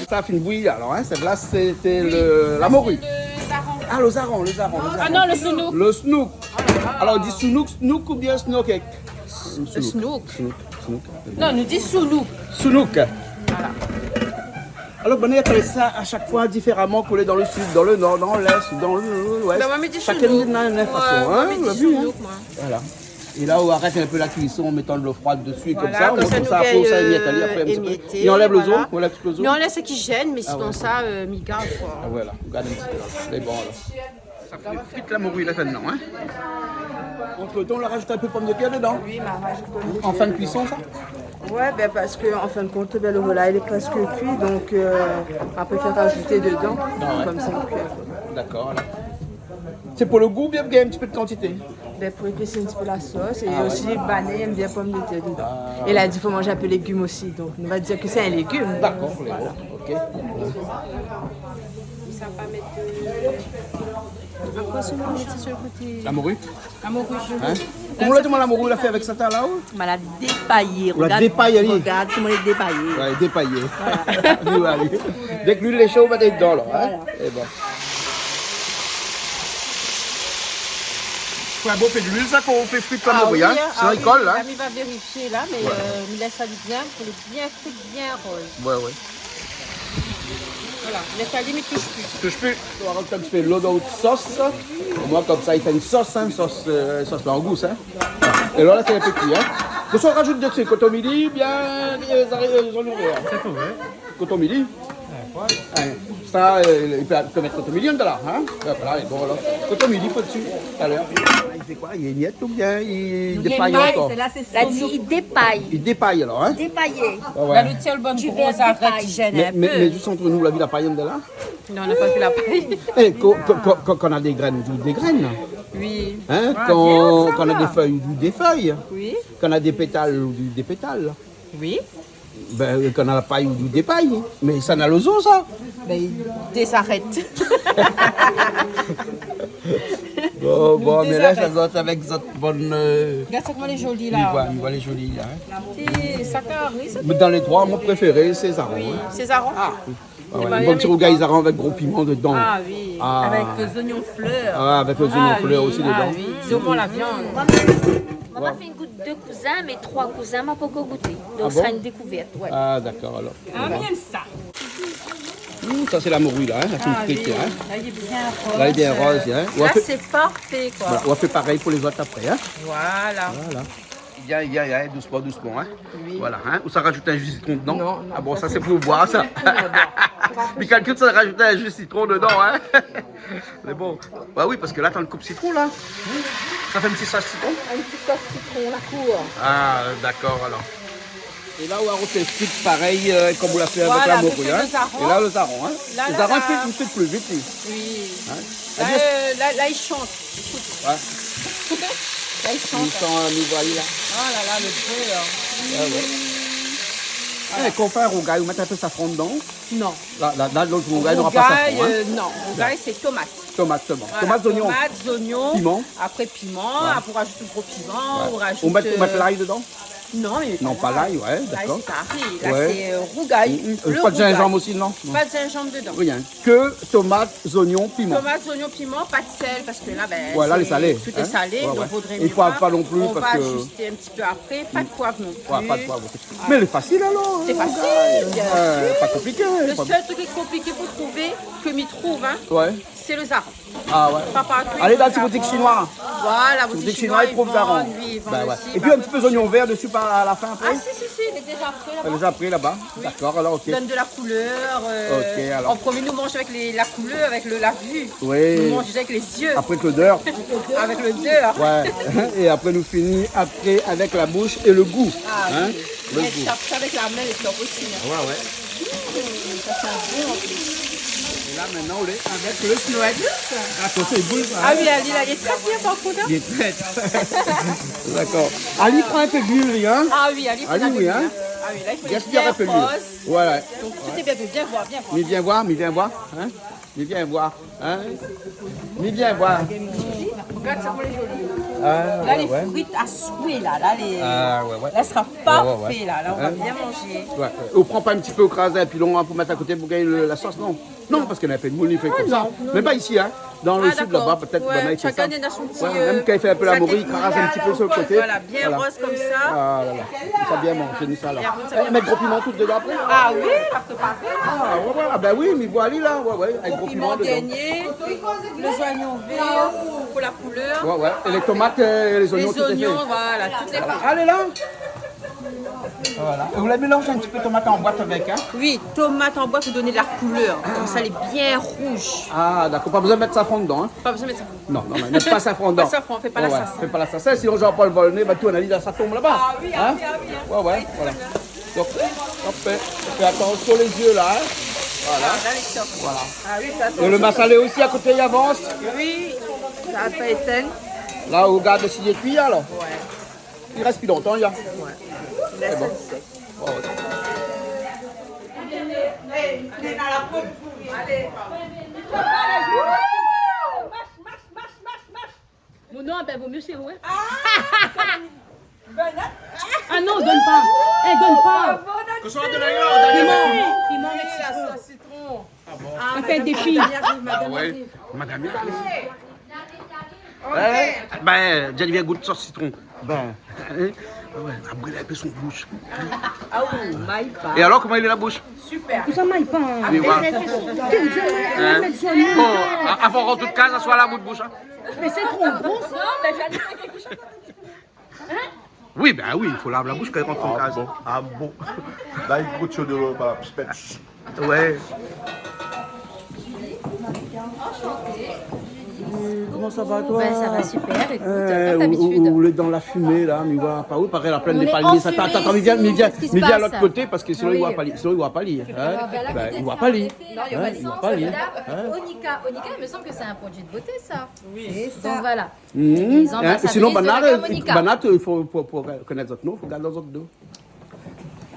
Sa la fine bouyi, alor, hein, sèt-la, sété le, la mori. Le zaran. Ah, le zaran, le zaran, le zaran. Ah non, le sounouk. Le snouk. Alor, i di sounouk, snouk oubien snoukèk ? Snouk. Snouk, snouk. Non, nou di sounouk. Sounouk. Voilà. Alor, banna i apèl sa a shak foi diféraman, kolé dan le sid, dan le nor, dan lès, dan le, lwès. Ben, moin, mi di sounouk. Shakinn néna in fason, hein, moin, mi di sounouk, moin. Voilà. É la, ou arèt in pé la kuison an métan dolo froid dsi, konmsa, konmsa, nou gingn, apré, sa i émièt, euh, apré, in ti pé. Émièté, voilà. É ou anlèv le zo, ou anlèv le zo. Non, la, sé ki jèn, mé sinon sa, euh, mi gard, koi. Ah, voilà, ou gard in ti pé la. Lé bon, alor. Sa fé frit la mori la, mintnan, hein. Antretan, ou la rajout in pé pomdetèr dedan. Oui, ma rajout pomdetèr dedan. An fin de kuison, sa ? Ouais, ben, parske, an fin de kont, ben, le volay lé prèsk kui, donk, euh, ma préfèr rajouté dedan, ah ouais, konmsa, kui. Dakor, alor. Sé pou le gou, bien, bien, in ti pé de kantité. Ben, pou épésir in ti pé la sos, é osi, banna i èm bien pomdetèr dedan. Ah ouais. Ah. É la di, fo manz in pé légim osi, donk nou va dir ke sé in légim. Dakor, lé bon. Voilà. Ok. Sa va pa mèt, euh, ankor sèlman mèt sur le koté. La mori ? La mori. Hein ? Koman ou la di amoin la mori, ou la fé avèk sa talèr la, ou ? Ma la dépayé. Ou la dépayé, oui. Regard, regard koman lé dépayé. Ouais, dépayé. Voilà. Oui, ouais, oui. Dèk luil lé sho, ou mèt dedan, la, hein ? Voilà. É bon. Fo in bon pé d'luil, sa, kan ou fé frit la mori, hein ? Ah oui, hein. Sinon, ah oui, i kol, hein. La, mi va vérifié, la, mé, euh, mi lès ali bien, pou le bien frit, bien roz. Ouais, ouais. Voilà, lès ali, mi toush pi. Toush pi. Ou va rajout in ti pé lo dan out sos. Omoin, konmsa, i fé in sos, hein, sos, euh, sos langous, hein. É la, la, sé in pé kui, hein. Kosa ou rajout dsi, kotomili, bien, euh, zari-, euh, zoignon vèr. Sé tou, oui. Kotomili. Ouais, koi. Hein, sa, euh, i pé, i pé mèt kotomili dedan la, hein. Voilà, é bon, alor. Kotomili, fo dsi, talèr. I fé koi ? I émièt oubien i dépay ankor ? La di, i dépay. I dépay, alor, hein ? Dépayé. Ouais, ouais. La, le tièl bann gro zarèt i jèn in pé. Mé, mé, mé zis ant nou, la vi la pay dedan la ? Non, nou la pa vi la pay. Eh, kan, kan, kan, kan, kan na dé grèn, ou di dé grèn. Oui. Hein ? Ah, kan, bien, sa, kan na dé fèy, ou di dé fèy. Oui. Kan na dé pétal, ou di dé pétal. Oui. Ben, kan na la pay, ou di dépay. Mé sa na lo zo, sa. Ben, i désarèt. Bon, bon, mé la, sa zot avèk zot bann, euh, regard sa koman lé zoli, la. Mi voi, mi voi lé zoli, la, hein. Sé sa kari, sa. Mé dan lé troi, mon préféré, sé zaran, hein. Oui, sé zaran. Ah, oui. Ah ouais, in bon ti rougay zaran avèk gro piman dedan. Ah oui, avèk, euh, zoignon flèr. Ah, avèk zoignon flèr osi dedan. Ah oui, zoignon la viann. Moin, moin la fé in gou dé kouzin, mé troi kouzin, ma pankor gouté. Donk, sa sra in dékouvèrt, ouais. Ah, dakor, alor. Ah, mi èm sa. Ouh, sa sé la mori la, in, la fine frit, in. Ah oui, la lé bien roz. La lé bien roz, in. Ou la fé parèy pou lézot apré, in. Voilà. Voilà. Bien, bien, bien, dousman, dousman, in. Oui. Voilà, in. Ou sa rajout in ji sitron dedan ? Non, non, sa sé pou boir, sa. Sé pou boir. Mi kalkil sa rajout in ji sitron dedan, in. Mé bon. Ba oui, parske la, ou koup sitron, la. Sa fé in ti sos sitron ? In ti sos sitron, la kour. Ah, dakor, alor. É la, ou arot lo frit parèy, euh, konm ou la fé avèk la mori, in. Voilà, mi fé lo zaron. É la, lo zaron, in. Lo zaron, i kui, i kui pli vit, li. Oui. In ? La, euh, la, la, li shant. Ékout. Ouais. La, li shant. Li shant, nou voi ali la. Ah la la, lo bèr. Ouais, ouais. Voilà. É, kan ou fé in rougay, ou mèt in pé safran dedan ? Non. La, la, la, lot rougay nora pa safran, in. Rougay, euh, non. Rougay, sé tomat. Tomat solman. Voilà, tomat, zoignon. Tomat, zoignon, piman. Apré piman, apré ou rajout lo gro piman, ou rajout, euh, ou mèt, ou mèt lay dedan ? Non, pa lay, ouais, dakor. Lay, sé pa lay. La, sé, euh, rougay. Mm, mm. Lo rougay. Pa de zinzanm osi, non ? Non. Pa de zinzanm dedan. Rien. Ke tomat, zoignon, piman. Tomat, zoignon, piman, pa de sèl, parske la, bin, tout lé salé, in. Ouais, ouais. É poiv pa non pli, parske... On va ajuster un petit peu après. Pa de poiv non pli. Ouais, pa de poiv. Mé lé fasil, alor, in. Sé fasil, bien sir. Pa konpliké. Lo sèl trik lé konpliké pou trouvé, ke mi trouv, in, sé lo zaron. Ah ouais. Pa partou i trouv zaron. Alé dan ti boutik shinoi. Voilà, boutik shinoi, i trouv zaron. Boutik shinoi, i vann, oui, i vann osi. Bin ouais. É pi in ti pé zoignon vèr desi, pa a la fin, apré ? Ah si, si, si, lé déza pré laba. Lé déza pré laba ? Oui. Dakor, alor, OK. Donn de la koulèr, euh, OK, alor. An promié, nou manz avèk lé, la koulèr, avèk lo, la vi. Oui. Nou manz avèk lé zié. Apré, avèk lodèr. Avèk lodèr. Ouais. É apré, nou fini apré avèk la boush é lo gou. Ah oui. Lo gou. Mé sa, sa avèk la min, lé top osi, in. Ouais, ouais. Mmh, sa i san bon an plis. É la, mintnan, nou lé avèk lo snow. Atansion, i bouz, in. Ah oui, ali la, lé trè bien, par kont, in. Lé trè. Dakor. Ali pran in pé d'luil, in. Ah oui, ali pran in pé d'luil, in. Ah oui, la, i fo bien roz. Voilà. Donk, tout lé bien, bien voir, bien voir. Mi vien voir, mi vien voir, in. Mi vien voir, in. Mi vien voir. Gard koman lé zoli. Ah, ouais, ouais. La, lé frit a soué, la. La, lé, ah, ouais, ouais. La sra parfé, la. La, nou va bien manzé. Ouais, ouais. Ou pran pa in ti pé, ou kraz in pilon, in, pou mèt a koté, pou gingn lo, la sos, non ? Non, parske na in pé d'moun i fé konmsa. Ah non, non, non. Mé pa isi, in. Dan lo sud, laba, pétèt, banna i fé sa. Ah, dakor. Ouais, shakinn na son ti, euh, mèm kan i fé in pé la mori, i kraz in ti pé su lo koté. Voilà, bien roz konmsa. Ah la la. Sa bien bon, sé sa la. É, mèt gro piman tout dedan apré ? Ah oui, apré, paré. Ah ouais, ouais, ah bin oui, mi voi ali la, ouais, ouais, avèk gro piman dedan. Gro piman, dernié, lé zoignon vèr pou la koulèr. Ouais, ouais. É lé tomat, euh, lé zoignon, tout lé fé. Lé zoignon, voilà, tout lé fé. Voilà. Alé la. Voilà. É ou la mélanz in ti pé tomat an boit avèk, in ? Oui, tomat an boit pou done la koulèr. Konmsa, lé bien rouz. Ah, dakor. Pa bezoin mèt safran dedan, in ? Pa bezoin mèt safran. Non, non, non, mèt pa safran dedan. Pa safran, fé pa la sas. Ouais, ouais, fé pa la sas. Sinon, Jean-Paul Volnay, bin, tourn ali dan sa tonm laba. Ah oui, ah oui, ah oui. In ? Ouais, ouais, voilà. Donk, hop, fé atansion lé zié la, in. Voilà. Ah, la, lé top. Voilà. Ah oui, sa, é lo masalé osi a koté, i avans. Oui, sa la pa étinn. La, ou gard si lé kui, alor. Ouais. I rès pi lontan, ya. Ouais. Lès ali sèk. Sé bon. Ouais, ouais. Mon non, bin, vo mié sé ou, in. Ah non, donn pa. É, donn pa. Kosa ou la donn la ? Piman, piman avèk sitron. Ah bon ? Sa i fé dé fiy. Ah ouais. Madam i ariv. OK. Bin, Jenny, vien gout sos sitron. Bin. In ? Ah ouais, la bril in pé son boush. Ah, ou may pa. É alor, koman i lé la boush ? Super. Kosa may pa, in ? Mé voilà. In ? Bon, a-, avan rant out kaz, aswar la bout boush, in ? Mé sé tro gro, sa. Non, mé Jeanne, fé kékshoz. Oui, bin oui, i fo lav la boush kan i rant an kaz. Ah bon ? Ah bon ? La, i gout su dolo, voilà, pèt. Ouais. Euh, koman sa va, toi ? Bin, sa va super, ékout, euh, konm dabitid. Ou, ou lé dan la fimé, la, mi voi pa ou, parèy la plèn dé palmié, sa. Atann, atann, mi vien, mi vien, mi vien lot koté, parske sinon, i voi pa li, sinon, i voi pa li, in. Ah, bin la, bin, i voi pa li. Non, i voi pa li. Onika, Onika, il me semble que c'est un produit de beauté, ça. Oui. C'est ça. Donc voilà. Mhm. Sinon, banna, banna, i fo, pou, pou konèt zot non, fo gard dan zot do.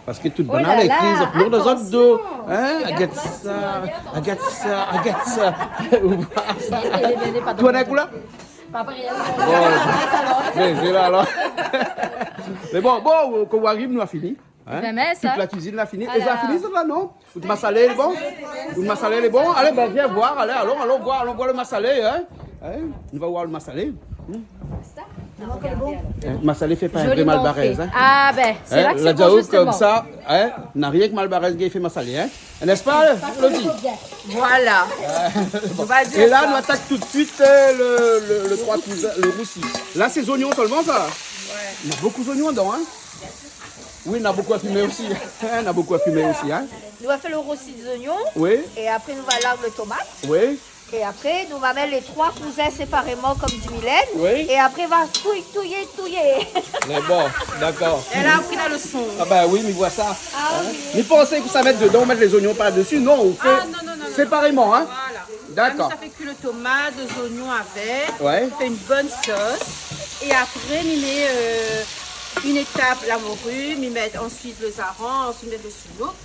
Parske tout banna la ékri zot non dan zot do. Oh là là, attention. In ? Regarde pas, regarde pas. Agard sa, agard sa, agard sa. Tourn in kou la. Pa parèy. Bon, mé sé la, alor. Mé bon, bon, kan ou ariv, nou la fini. In ? Bin, mé tout sa la kuizine la fini. É sa la fini, sa la, non ? Out masalé lé bon ? Out masalé lé bon ? Alé, bin, vien voir. Alé, alon, alon voir, alon voir lo masalé, in ? In ? Nou va voir lo masalé. Hmm ? Sa. Hein, masalé fé pa in vré malbarèz, hein. Ah ben, sé la ke sé bon, zistoman. Hein, la di aou konmsa, hein, na rienk malbarèz ki fé masalé, hein. N'est-ce pas, Lodi ? Voilà. Nou va dir sa. É la, nou atak tout suit, euh, le, le, le trois cousins, le rousi. La, sé zoignon solman, sa ? Ouais. Na bonpé zoignon dedan, hein ? Oui, na bonpé fimé osi. Na bonpé fimé osi, hein ? Nou va fé le rousi de zoignon. Oui. É apré, nou va lav le tomat. Oui. É apré, nou va mèt lé troi kouzin séparéman, konm di Mylène. Oui. É apré, va touy, touyé, touyé. Mé bon, dakor. Èl la apri la leson. Ah ben oui, mi voi sa. Ah oui. Mi pansé ke sa mèt dedan, mèt lé zoignon par desi. Non, ou fé séparéman, hein. Ah oui, voilà. Dakor. La, nou sa fé kui le tomat, lé zoignon avèk. Ouais. Fé in bone sos. É apré, mi mèt, euh, in étap la mori, mi mèt ansuit lé zaran, ansuit mi mèt le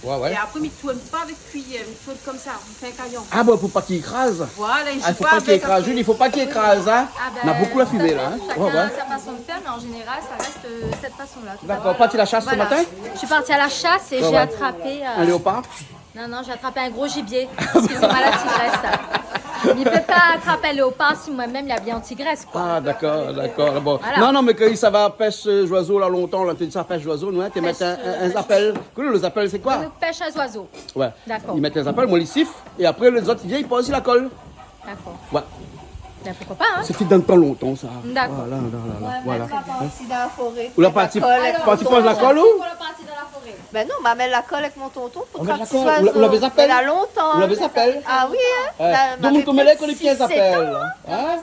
Ouais, ouais. É apré, mi tourn pa avèk kuiyèr, mi tourn konmsa, mi fé in kayan. Ah bon, pou pa ki kraz. Voilà, i fo pa ki kraz, Julie, i fo pa ki kraz, hein. Ah ben, na bonpé la fimé, la, hein. Shakinn a sa fason de fèr, mé an zénéral, sa rès, euh, sèt fason-la. Dakor. Parti la shas se matin ? Je suis partie à la chasse et j'ai attrapé, euh, un léopard ? Non, non, j'ai attrapé un gros gibier. Excusez-moi, la tigresse. Mi pé pa atrap in léopar si moin mèm la vi an tigrès, koi. Ah, dakor, dakor. Bon. Voilà. Non, non, mé kan sa va pèsh, euh, zoizo, la, lontan, la, té sa pèsh zoizo, nou, hein, té mèt in, in, in zapèl. Koné le zapèl, sé koi ? Nou pèsh in zoizo. Ouais. Dakor. I mèt in zapèl, moin, li sif, é apré, lézot i vien, i poz si la kol. Dakor. Ouais. Ben, pourquoi pas, hein ? Sété dan le tan lontan, sa. Dakor. Voilà, voilà, voilà. Ouais, mé nou la parti dan la foré. Ou la parti, parti poz la kol, ou ? Ou la parti dan la foré. Ben non, ma mèt la kol avèk mon tonton pou trap ti zoizo. Ou lavé zapèl ? Mé la lontan. Ou lavé zapèl ? Ah oui, hein. Ouais. Donk, ma mèt six, sept ans. Hein ?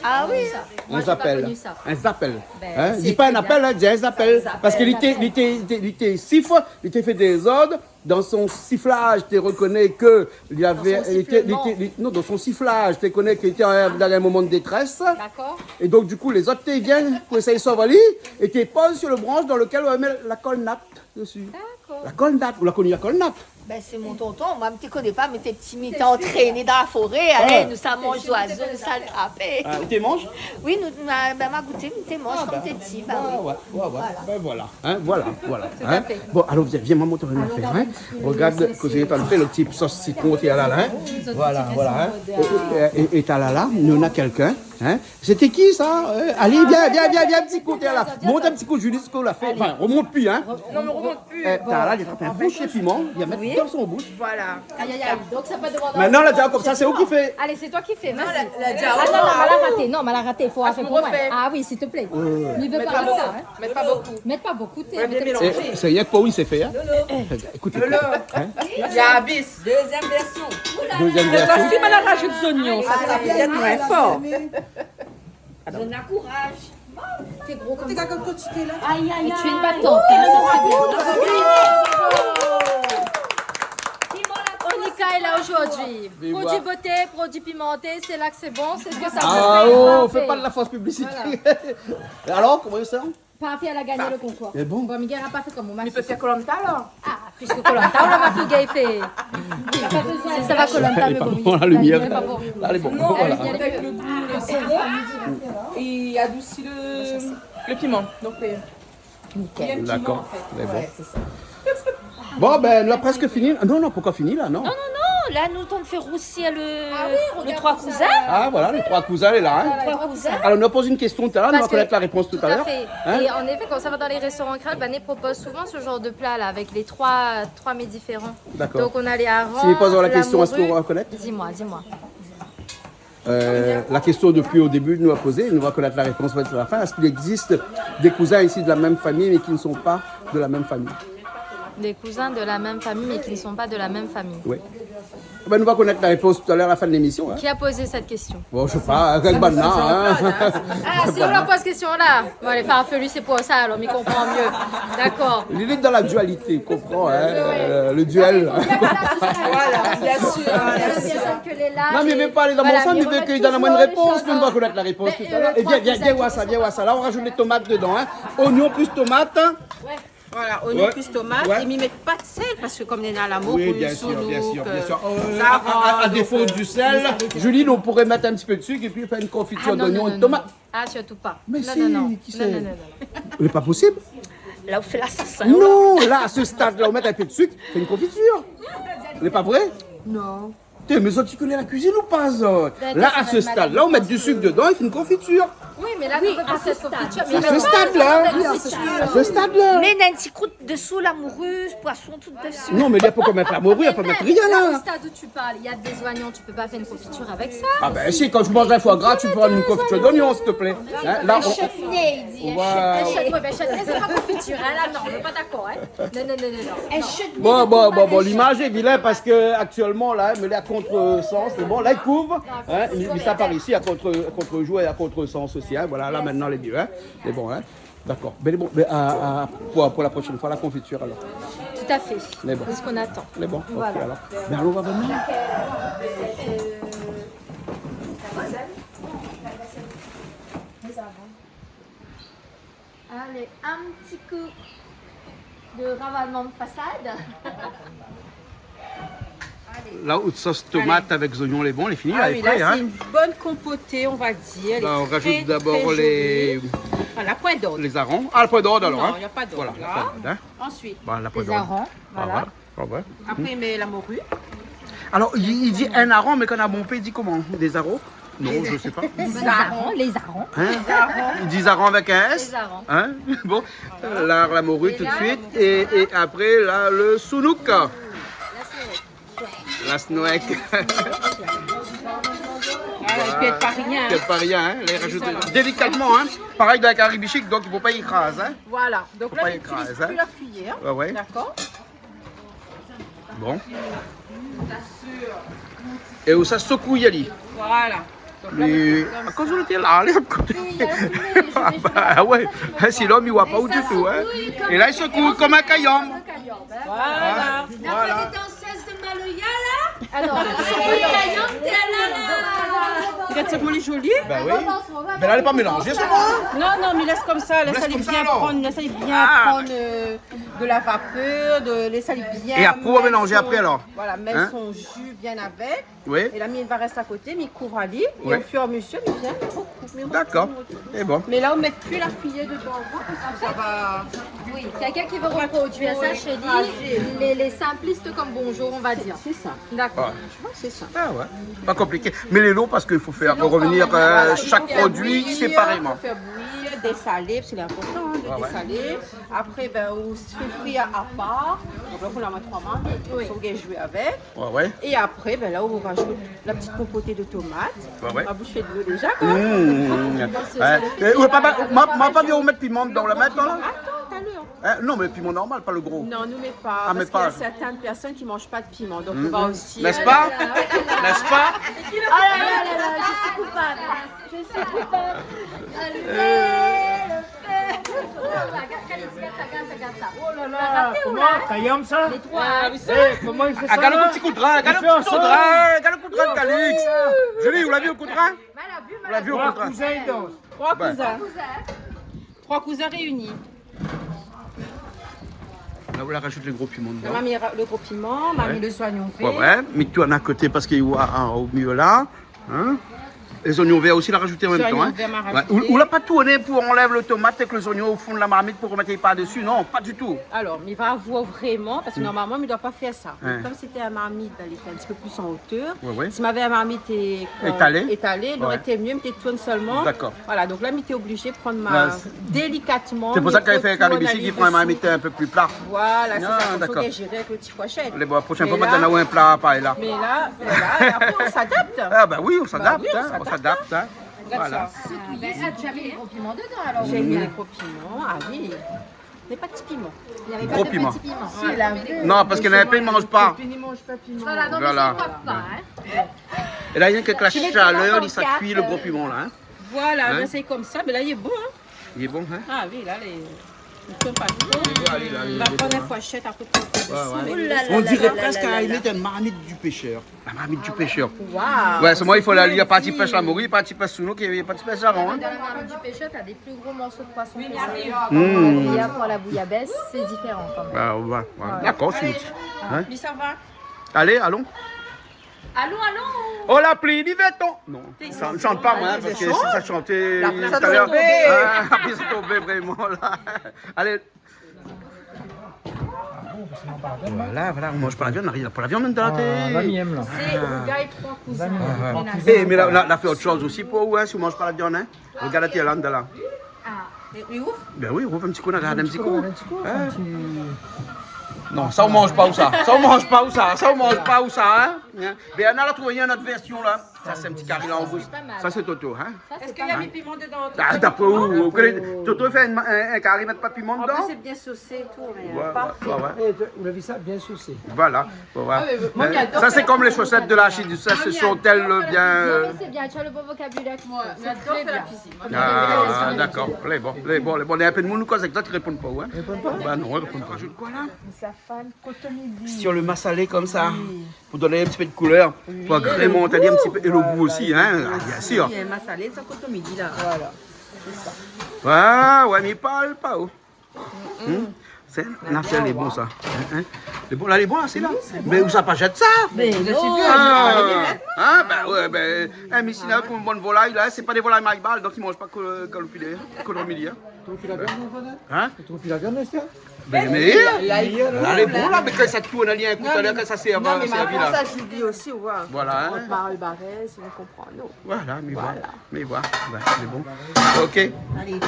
Ah oui, hein. Moi, j'ai pas connu ça. In zapèl. Ben, hein ? Di pa in apèl, hein, di in zapèl. Zapèl. Parske li té, li té, li té, li té sif, li té fé dézord. Dans son sifflage, té rekoné ke li lavé, li té, li té, li, non, dans son sifflage, té rekoné ke li té an, dan in moman de détrès. Dakor. É donk, di kou, lézot té vien pou éséy sov ali, é té poz si le bransh dan lekèl ou la mèt la kol nat desi. Dakor. La kol nat, ou la koni la kol nat ? Ben, sé mon tonton, moin, mi té koné pa, mi té pti, mi té antréné dan la foré, alé, nou sa manz zoizo, nou sa trapé. Ah, ou té manz ? Oui, nou, nou, ben, ma gouté, mi té manz konm té pti, ben oui. Ouais, ouais, ouais. Voilà. Ben voilà, hein, voilà, voilà, hein. Tout à fait. Bon, alor, vien, vien, momon, ou va fé, hein. Regard kosa ou la fé, le ti sos sitron, té la la, hein. Voilà, voilà, hein. É, é, é, é té la la, nou na kèlkin, hein. Sété ki sa ? Euh, alé, vien, vien, vien, vien, in ti kou, té la la. Mont in ti kou, Julie, sak ou la fé. Anfin, remont pi, hein. Non, mé remont pi. Eh, té la la, li la trap in bon pié piman, li la mèt dan son boush. Voilà. Aïe, aïe, aïe. Donk sa pa demann. Mintnan, la di aou konmsa, sé ou ki fé. Alé, sé toi ki fé, vas-y. Non, la, la di aou. Ah non, non, ma la raté. Non, ma la raté, fo fé pou moin. Ah oui, s'il te plaît. Ouais, ouais. Mi vé pa sa, hein. Mèt pa bonpé. Mèt pa bonpé, té. Ouais, bien mélanzé. Sé, sé rienk pou li, sé fé, hein. Non, non. Ékout, ékout, hein. Yabis. Deuxième version. Deuxième version. Sèt foi si, ma la rajout zoignon. Sa, sa pé èt moin for. Donn la kouraz. T'es gros comme ça. Aïe, aïe, aïe. Et tu es une battante, hein, c'est très bien. Bravo. Monica est là aujourd'hui. Vive. Produit beauté, produit pimenté, c'est là que c'est bon, c'est ce que ça veut dire. Ah, oh, fais pas de la fausse publicité. Voilà. Et alors, comment ça ? Parfait, elle a gagné le concours. Parfait. Et bon ? Bon, Miguel a pas fait comme moi. Mi pé fé Koh-Lanta, la. Ah, puisque Koh-Lanta, on va tout gagner. Si ça va, Koh-Lanta, mais bon, la lumière. Là, elle est bon. Non, voilà. Avec le goût, le sirop, il adoucit le, le piment. Donc, euh, il aime piment, en fait. D'accord. Mais bon. Ouais, c'est ça. Bon, ben, nou la prèsk fini. Non, non, pankor fini, la, non ? Non, non, non. La, nou tann fé rousi le, le troi kouzin. Ah oui, regarde ça. Ah, voilà, le troi kouzin lé la, hein. Troi kouzin. Alors, on a posé une question tout à l'heure, on va connaître la réponse tout à l'heure. Parce que, tout à fait. Hein ? Et en effet, quand ça va dans les restaurants créoles, ben, ils proposent souvent ce genre de plat-là, avec les trois, trois mets différents. D'accord. Donc, on a les harengs, la morue. Si je pose la question, est-ce qu'on va reconnaître ? Dis-moi, dis-moi. Euh, la question depuis au début, nou la pozé, nou va konèt la répons a la fin. Est-ce qu'il existe des cousins issus de la même famille, mais qui ne sont pas de la même famille ? Des cousins de la même famille, mais qui ne sont pas de la même famille. Oui. Ben, nou va konèt la répons talèr, a la fin de l'émission, hein. Qui a posé cette question ? Bon, mi koné pa, kèl bann la, hein. Ah, si nou la poz késtion la. Bon, lé farfelu, sé pou sa, alor, mi konpran myé. Dakor. Li lé dan la dualité, konpran, hein, euh, le duel. Voilà, bien sûr, bien sûr. Non, mé mi vé pa alé dan mon sans, mi vé ke li done amoin in répons, nou va konèt la répons talèr. É bien, bien, bien, voir sa, bien voir sa. La, nou rajout lé tomat dedan, hein. Oignon plus tomate, hein. Voilà, oignon plus tomate. Ouais. É mi mèt pa de sèl, parske kom néna la morue, soulouk, bien sûr, bien sûr. Euh, a, a, a défaut du sel, Julie, nou pouré mèt in ti pé de sik épi fé in konfitir d'oignon é de tomat. Ah, non, non, non, non. Ah, surtout pas. Non, non, non. Mé si, ki sé ? Non, non, non, non. Lé pa posib. La, ou fé lasasin. Non, la, a se stad la, ou mèt in pé de sik, fé in konfitir. Lé pa vré ? Non. Té, mé zot i koné la kuizine ou pa, zot ? Ben, la, a se stad la, ou mèt du sik dedan, i fé in konfitir. Oui, mais là, on peut pas faire de confiture. Mais à ce stade-là, à ce stade-là. Mais néna in ti krout dessous, la morue, poisson, tout dessus. Non, mais il y a pas qu'on mette la morue, il y a pas mettre rien là. Là, au stade où tu parles, il y a des oignons, tu peux pas faire une confiture avec ça. Ah ben si, quand tu manges un foie gras, tu peux faire une confiture d'oignon, s'il te plaît. Hein, là, on, on va... Un chutney, il dit, un chutney. Un chutney, ben, chutney, c'est pas confiture, hein, là, non, on n'est pas d'accord, hein. Non, non, non, non, non. Bon, bon, bon, bon, l'image est vilaine parce que actuellement, là, hein, mais là, à contre-sens, c'est bon, là, il couvre, hein, mais ça par ici, à contre, à contre-jour et à contre-sens aussi, hein, voilà, là, maintenant, les vieux, hein, c'est bon, hein. D'accord. Mais bon, mais, euh, euh, pour, pour la prochaine fois, la confiture, alors. Tout à fait. Mais bon. C'est ce qu'on attend. Mais bon, ok, alors. Mais allons, on va venir. Allez, un petit coup de ravalement de façade. Là, out sos tomat avèk zoignon, lé bon, lé fini, la, lé pré, hein. Ah oui, là, c'est une bonne compotée, on va dire. Là, on rajoute d'abord les, les arons. Ah, la poin d'ord. Ah, la poin d'ord, alors, hein. Non, y a pas d'ordre, là. Voilà, la poin d'ord, hein. Ensuite, les arons, voilà. Ah, ouais. Après, on met la morue. Alors, il, il dit un aron, mais quand on a mon père, il dit comment ? Des arons ? Non, je sais pas. Les arons, les arons. Hein ? Il dit arons avec un S ? Les arons. Hein ? Bon, euh, la, la morue tout de suite. Et, et après, là, le sounouk. La snouek. Ah, il pète pas rien, hein. Pète pas rien, hein. Les rajoute délicatement, hein. Pareil dans la kari bishik, donc il faut pas y écraser, hein. Voilà. Donc là, je n'utilise plus la cuillère. Ouais, ouais. D'accord. Bon. É ou sa sekouy ali. Voilà. Donc là, mais, à cause de l'hôtel, là, allez, à côté. Oui, il y a la fumée, je vais, je vais... Ah ouais, hein, sinon, il voit pas du tout, hein. Et là, il secoue comme un kayanm. Voilà. Hein ? Voilà. La danseuses de maloya, là. Alors, kayanm, t'es là, là. Regarde ça, comment elle est jolie. Ben oui. Mais là, elle est pas mélangée, c'est bon, hein ? Non, non, mais laisse comme ça, laisse aller bien prendre, laisse aller bien prendre, euh, de la vapeur, de, laisse aller bien mettre son, voilà, mettre son jus bien avec. Et après, on va mélanger après, alors. Hein ? Oui. Et là, mi va rès à côté, mi kouvr ali, et au fur et à mesure, mi vien, mi rekouv, mi rekouv. D'accord. Et bon. Mais là, on met plus la cuillère dedans, hein, parce que ça va... Oui, quelqu'un qui veut reproduire ça chez lui, mais les simplistes comme bonjour, on va dire. C'est, c'est ça. D'accord. Ouais. Tu vois, c'est ça. Ah ouais. Pas compliqué. Mais lé lon parce qu'il faut faire revenir, euh, chaque produit séparément. C'est long, hein, il faut faire bouillir, il faut faire bouillir, dessaler, parce que c'est important, hein, de dessaler. Ouais, ouais. Après, ben, on fait frire à part. Donc là, on a trois marmites. Oui. On va jouer avec. Ouais, ouais. Et après, ben, là, on rajoute la petite compotée de tomates. Ouais, ouais. Ma boush i fé dolo déza, koi. Mmh, mmh, mmh. Ouais. É, ou la pa, ma, ma pa vi ou mèt piman dedan, ou la mèt, la ? Attends, tout à l'heure. Hein, non, mais piment normal, pas le gros. Non, nou mèt pa, parce qu'il y a certaines personnes qui mangent pas de piment, donc on va aussi, euh... N'est-ce pas ? N'est-ce pas ? Ah là là là, je suis coupable. Je suis coupable. Allez, le feu. Oh, regarde, regarde ça, regarde ça, regarde ça. Oh là là, koman, kayanm sa ? Les trois, hein. Eh, koman i fé sa la ? Regarde le petit coup de rein, regarde le petit coup de rein, regarde le coup de rein de Calix. Julie, ou la vi le coup de rein ? Ou la vi le coup de rein ? Trois cousins, donc. Trois cousins. Trois cousins réunis. La, ou la rajout le gro piman dedan. La, ma mi ra-, le gro piman, ma mi mèt le zoignon vèr. Ouais, ouais. Mèt tout a koté parce que, ah, au milieu là, hein. Les oignons verts aussi, la rajouté en même temps, hein. Les oignons verts, ma rajouté. Ouais. Ou, ou la pa tourné pou anlèv le tomat èk les oignons au fond de la marmite pou remèt par-dessus, non, pas du tout. Alors, mi va avoué vraiment, parce que normalement, mi doi pa fé sa. Ouais. Mais comme c'était un marmite, elle était un petit peu plus en hauteur. Ouais, ouais. Si m'avé in marmit é, étalé, étalé, il aurait été mieux, mais tu tournes seulement. D'accord. Voilà, donc là, mi té obligé prendre ma, délicatement, c'est pour ça qu'elle fait un carré ici, qui prend un marmite un peu plus plat. Voilà, c'est ça, comme ça, d'accord. Gérer avec le petit fourchette. La prochaine fois, ma done aou in pla parèy la. Mais là, voilà, et après, on s'adapte. Ah, bah oui, on s'adapte, hein, on s'adapte, hein. Regarde ça. Voilà. Ah, tu as mis les gros piments dedans, alors. J'ai mis les gros piments, ah oui. Mais pas de piment. Il y avait pas de petit piment. Gros piment. Si, la vraie. Non, parce qu'il y en a plein, ils mangent pas. Voilà, non, mais ça, ils boivent pas, hein. Et là, rien que la chaleur, ça cuit le gros piment, là, hein. Voilà, ben, c'est comme ça, mais là, il est bon, hein. Il est bon, hein. Ah oui, là, il tourne pas trop. On va prendre une fourchette à peu près au-dessus. Ouais, ouais. Oh là là là là là. On dirait presque à la limite une marmite du pêcheur. La marmite du pêcheur. Waouh. Ouais, seulement il faut aller, il y a parti pêche la morue, parti pêche sounouk, il y a parti pêche la ran, hein. Dans la marmite du pêcheur, t'as des plus gros morceaux de poisson que ça. Mmh. Pour la bouilla-, pour la bouillabaisse, c'est différent quand même. Ah, ouais, ouais. D'accord, c'est outil. Hein ? Mais ça va. Allez, allons. Allons, allons. Oh, la pli, i vien ton. Non, ça, je chante pas, moi, hein, parce que si ça chantait tout à l'heure, la pli sa tonbé. Ah, la pli sa tonbé, vraiment, là. Allez. Voilà, voilà, ou manz pa la viann, na rien pou la viann, la. Ah, la mienne, là. Sé rougay Trois Cousins. La mienne. Ah, ouais. Eh, mé la, la, la fé ot shoz osi pou ou, hein, si ou manz pa la viann, hein. Regard la télé la, la. Ah, mé oui, ouf. Ben oui, ouf in ti kou, la, gard in ti kou. In ti kou, in ti kou. Non, sa ou manz pa ou sa. Sa ou manz pa ou sa. Sa ou manz pa ou sa, hein. Hein. Bernard la trouv in ot vèrsion la. Sa sé in ti kari langous. Sé pa mal. Sa sé Toto, hein. Sa sé pa mal. Èske néna piman dedan ? Ah, d'apré ou, ou koné, Toto i fé in, in, in kari, i mèt pa piman dedan. An plis sé bien sosé é tou, mé parfé. Ouais, ouais, ouais. Eh, ou la vi sa, bien sosé. Voilà. Ouais, ouais. Ah, mé moin, mi ador fé la kuizine. Sa sé konm lé shosèt de la Chine, sa sé son tèl bien. Non, mé sé bien, tu as le bon vocabulaire. Moin, mi ador fé la kuizine. Ah, dakor. Lé bon, lé bon, lé bon. Néna in pé d'moun nou koz èk zot, i réponn pa, hein. Réponn pa ? Bah non, i réponn pa. Rajout koi la ? Sa fann koton midi. Sur le massalé konmsa, oui, pou donn in ti pé de koulèr, oui, pou agréman in ti pé, é le gou osi, hein, bien sir. Oui, in massalé san koton midi la. Voilà. Sé sa. Ouais, ouais, mé i parl pa, oh. Mm. Sé in nafèr, lé bon sa. Hein, hein. Lé bon la, lé bon la, sé la. Oui, sé bon. Mé ou sa pa zèt sa ? Mé non. Ah, ah, bah ouais, ben, hein, mé sinon, konm bann volay la, sé pa dé volay malbar, donk i manz pa ko-, koton midi, hein. Koton midi, hein. Ou trouv pi la viann, non, Fred ? Hein ? Ou trouv pi la viann, Esther ? Ben, mé, la, lé bon la, mé kan sa tourn, la, in kou talèr, kan sa sèrv, sèrvi la. Non, mé ma femme, sa, je lui dis aussi, ouais. Voilà, hein. On parle barèz, on comprend, non. Voilà, mé voilà. Voilà. Mé voilà, ben, lé bon. Ok. Alé.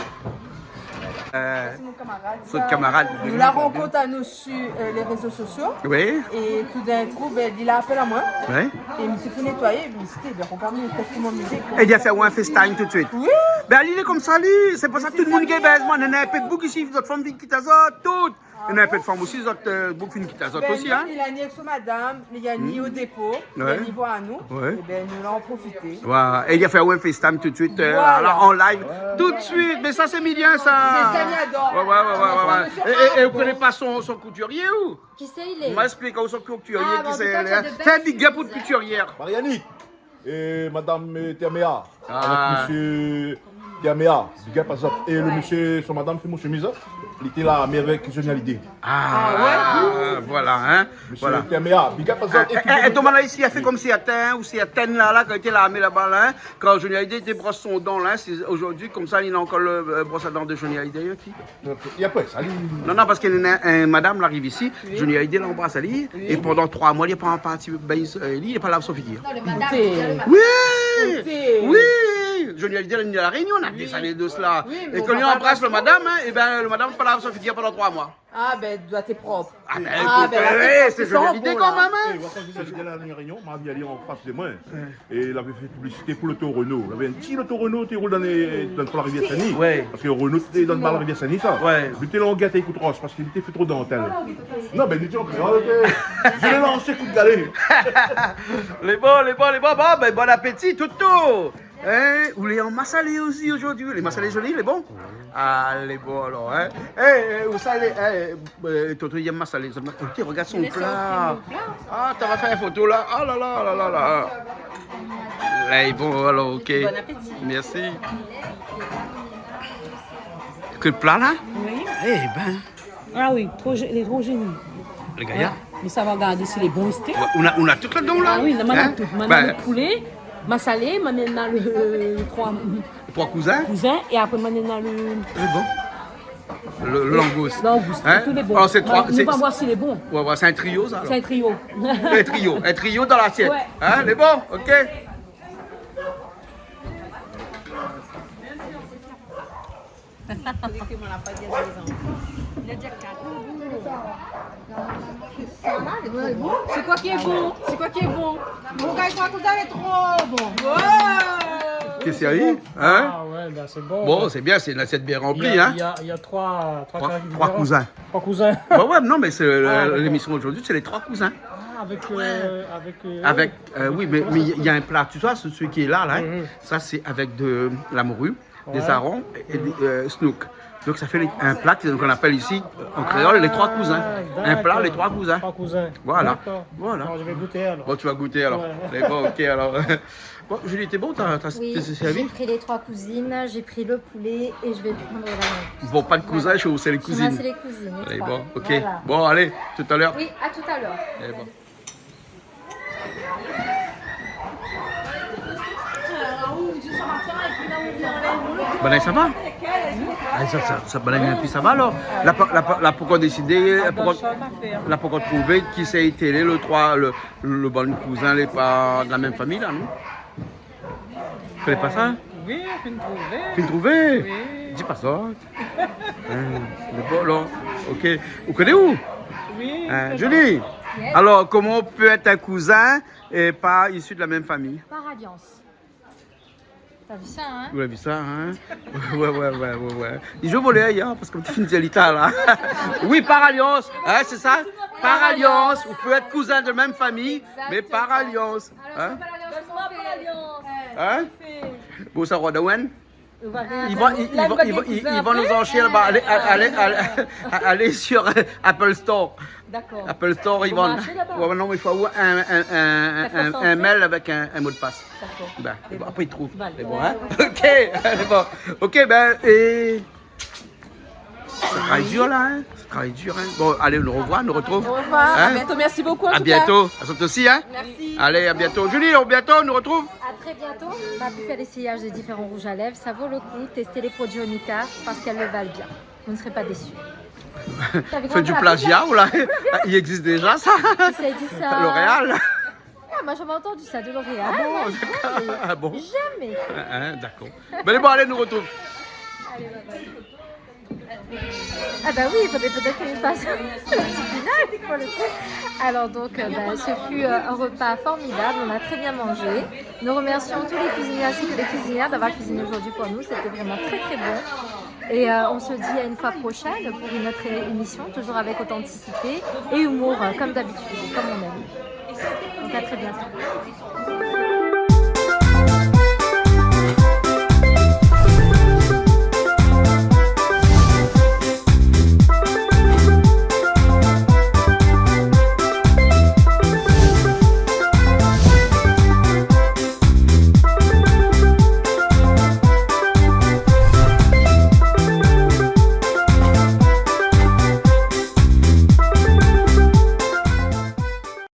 Euh, sé mon kamarad. Sé out kamarad. Nou la rankont anou sur, euh, les réseaux sociaux. Oui. É toudinkou, ben, li la apèl amoin. Oui. É mi té fine nétoiyé, mi té di, ben, regard, mi té fine nétoiyé. É li la fé aou in FaceTime tout de suite. Oui. Ben, li lé konmsa, li. Sé pou sa tout demoun i bèz amoin. Néna in pé d'boug isi, zot fanm vien kit azot, tout. Néna in pé d'fanm osi, zot, euh, boug fine kit azot osi, hein. Ben, li la ni èk son madam, li la ni o dépo, li la ni voir anou. Ouais. É ben, nou la profité. Voilà. É li la fé aou in FaceTime tout de suite, euh, voilà, an live. Tout de suite. Mé sa sé Milien, sa. Sé sa, mi ador. Ouais, ouais, ouais, ouais, ouais. É, é, é ou koné pa son, son koutirié, ou ? Kisa i lé ? Ma èksplik aou son koutirié, kisa i lé. Ah, bon, an tou ka, tu as de belles cuisines. Fé in big up pou out koutirié. Mariani. É madam, euh, Termea. Ah. Avèk mésyé Termea. Big up azot. É le mésyé, son madam fé mon shemiz, hein. Li té la, mé avèk Johnny Hallyday. Ah, ouais, voilà, hein. Mésyé Termea, big up azot. Ah, é, é, é, tout le moun. Domann la isi, la fé konm sèrtin, ou sèrtin la, la, kan li té la, mé laba la, hein, kan Johnny Hallyday té bros son dan la, sé zordi, konmsa, li na ankor le, euh, bros a dan de Johnny Hallyday, hein. Non, non, parske néna in madam la ariv isi, Johnny Hallyday la anbras ali, é pandan troi moi, li la pa parti bègn, euh, li, li la pa lav son figir. Non, le madam. Oui. Oui. Johnny Hallyday la vni La Rénion, na dé zané de sela. Oui, mé kan li anbras le madam, hein, é ben, le madam la pa lav son figir pandan troi moi. Ah ben, doi èt prop. Ah ben, ékout, la, sé Johnny Hallyday kan mèm, hein. É, ou voi kan Johnny Hallyday la vni La Rénion, ma vi ali an fas de moin. É lavé fé piblisité pou loto Renault. Lavé in ti loto Renault té i roul dan lé, dan, pou la Rivière Saint-Denis. Ouais. Parske Renault té dan, ba la Rivière Saint-Denis, sa. Ouais. Li té la gèt Écoute Ross, parske li té fé tro dantèl. Non, ben, li té an kréol, té. Je l'ai lancé coup de galet. Lé bon, lé bon, lé bon. Bon, ben, bon apéti, toutou. Hein, ou lé an masalé osi zordi. Lé masalé zoli, lé bon. Ah, lé bon alor, hein. Eh, eh, ou sa lé, eh, euh, tonton, i yèm masalé. Ékout, regard son pla. Ah, ou va fé in foto la. Ah la la la la la. Lé bon alor, ok. Bon apéti. Mèrsi. Ke pla la ? Oui. Eh ben. Ah oui, tro zé-, lé tro zoli. Lé gayar. Ouais. Mé sa va gardé si lé bon, èske ? Ouais, ou na, ou na tout ladan la. Ah oui, la, ma néna tout. Hein ? Ma néna le poulé, masalé, ma néna le, euh, troi, Troi kouzin ? Kouzin, é apré, ma néna le, lé bon. Le langous. Langous, hein ? Tout lé bon. Ah, sé troi, nou va voir si lé bon. Ouais, ouais, sé in trio, sa, alor. Sé in trio. In trio, in trio dan lasièt. Ouais. Hein, lé bon, ok. C'est quoi qui est bon ? C'est quoi qui est bon ? Mon gars, il croit que vous avez trop bon. Wow ! T'es sérieux ? Hein ? Ah ouais, ben c'est bon. Bon, c'est bien, c'est une assiette bien remplie, hein ? Il y a, il y a, il y a trois, trois cousins. Trois, trois cousins. Trois cousins. Bah ouais, non, mais c'est, euh, l'émission aujourd'hui, c'est les trois cousins. Ah, d'accord. Ah, avec, euh, avec, euh, oui, mais, mais il y a un plat, tu vois, celui qui est là, là, hein, ça, c'est avec de la morue, des arons et, et des, euh, snook. Donc, ça fait les, un plat qu'on appelle ici, euh, en créole, les trois cousins. Un plat, les trois cousins. Trois cousins. Voilà. D'accord. Voilà. Alors, je vais goûter, alors. Bon, tu vas goûter, alors. Ouais. Mais bon, ok, alors. Bon, Julie, t'es bon, t'as, t'as, t'es servi ? Oui, j'ai pris les trois cousines, j'ai pris le poulet et je vais prendre la viande. Bon, pas de cousins, c'est les cousines. Chez moi, c'est les cousines, les trois. Allez, bon, ok. Voilà. Bon, allez, tout à l'heure. Oui, à tout à l'heure. Allez, bon. Bon, ça va ? Ah, sa, sa, sa, bann la pi, sa va alor. La pa, la pa, la pankor désidé, la pankor, la pankor trouvé kisa i té lé, lo troi, lo, lo bann kouzin lé pa de la mèm famiy la, non ? Ou koné pa sa ? Oui, fine trouvé. Fine trouvé ? Oui. Di pa sa. Hein, d'abor, alor, OK. Ou koné ou ? Oui, hein, Julie ? Yes. Alor, koman ou pé èt in kouzin é pa isi de la mèm famiy ? Par alliance. T'as vu ça, hein ? Ou la vi sa, hein ? Ouais, ouais, ouais, ouais, ouais. Li zoué volèr, hein, parske ou fine di ali la. Oui, par alliance, hein, sé sa ? Par alliance, ou pé èt kouzin de mèm famiy, mé par alliance, hein ? Hein ? Bon, sa, Rodawen ? I van, i, i van, i van, i van, i van nout anshèr laba. Alé, alé, alé, alé, alé sur, euh, Apple Store. D'accord. Apple Store, i van. Ou va ashté laba ? Ouais, non, mé i fo avoir in, in, in, in, in mail avèk in, in mo de pass. D'accord. Bin, apré, i trouv. Bon, alé. Sé bon, hein ? OK, sé bon. OK, bin, é sa travay dur la, hein ? Sa travay dur, hein ? Bon, alé, nou rovoi, nou rotrouv. Au revoir, à bientôt, merci beaucoup en tout cas. À bientôt. À toi aussi, hein ? Merci. Allez, à bientôt. Julie, à bientôt, nou rotrouv. À très bientôt. On a pu faire l'essayage des différents rouges à lèvres. Ça vaut le coup. Testez les produits Onika parce qu'elles le valent bien. Vous ne serez pas déçus. Fé du plagiat, ou la ? I égzis déza, sa ? Qui ça dit ça ? L'Oréal. Ah, moi, j'ai jamais entendu ça de L'Oréal. Ah bon ? Moi, jamais. Ah bon ? Jamais. Hein, d'accord. Bin, alé, bon, alé, nou rotrouv. Ah bah oui, il faudrait peut-être que je fasse un petit final pour le coup. Alors donc, euh, bah, ce fut, euh, un repas formidable, on a très bien mangé. Nous remercions tous les cuisiniers ainsi que les cuisinières d'avoir cuisiné aujourd'hui pour nous, c'était vraiment très très bon. Et, euh, on se dit à une fois prochaine pour une autre é-, émission, toujours avec authenticité et humour, euh, comme d'habitude, comme on aime. Donc à très bientôt.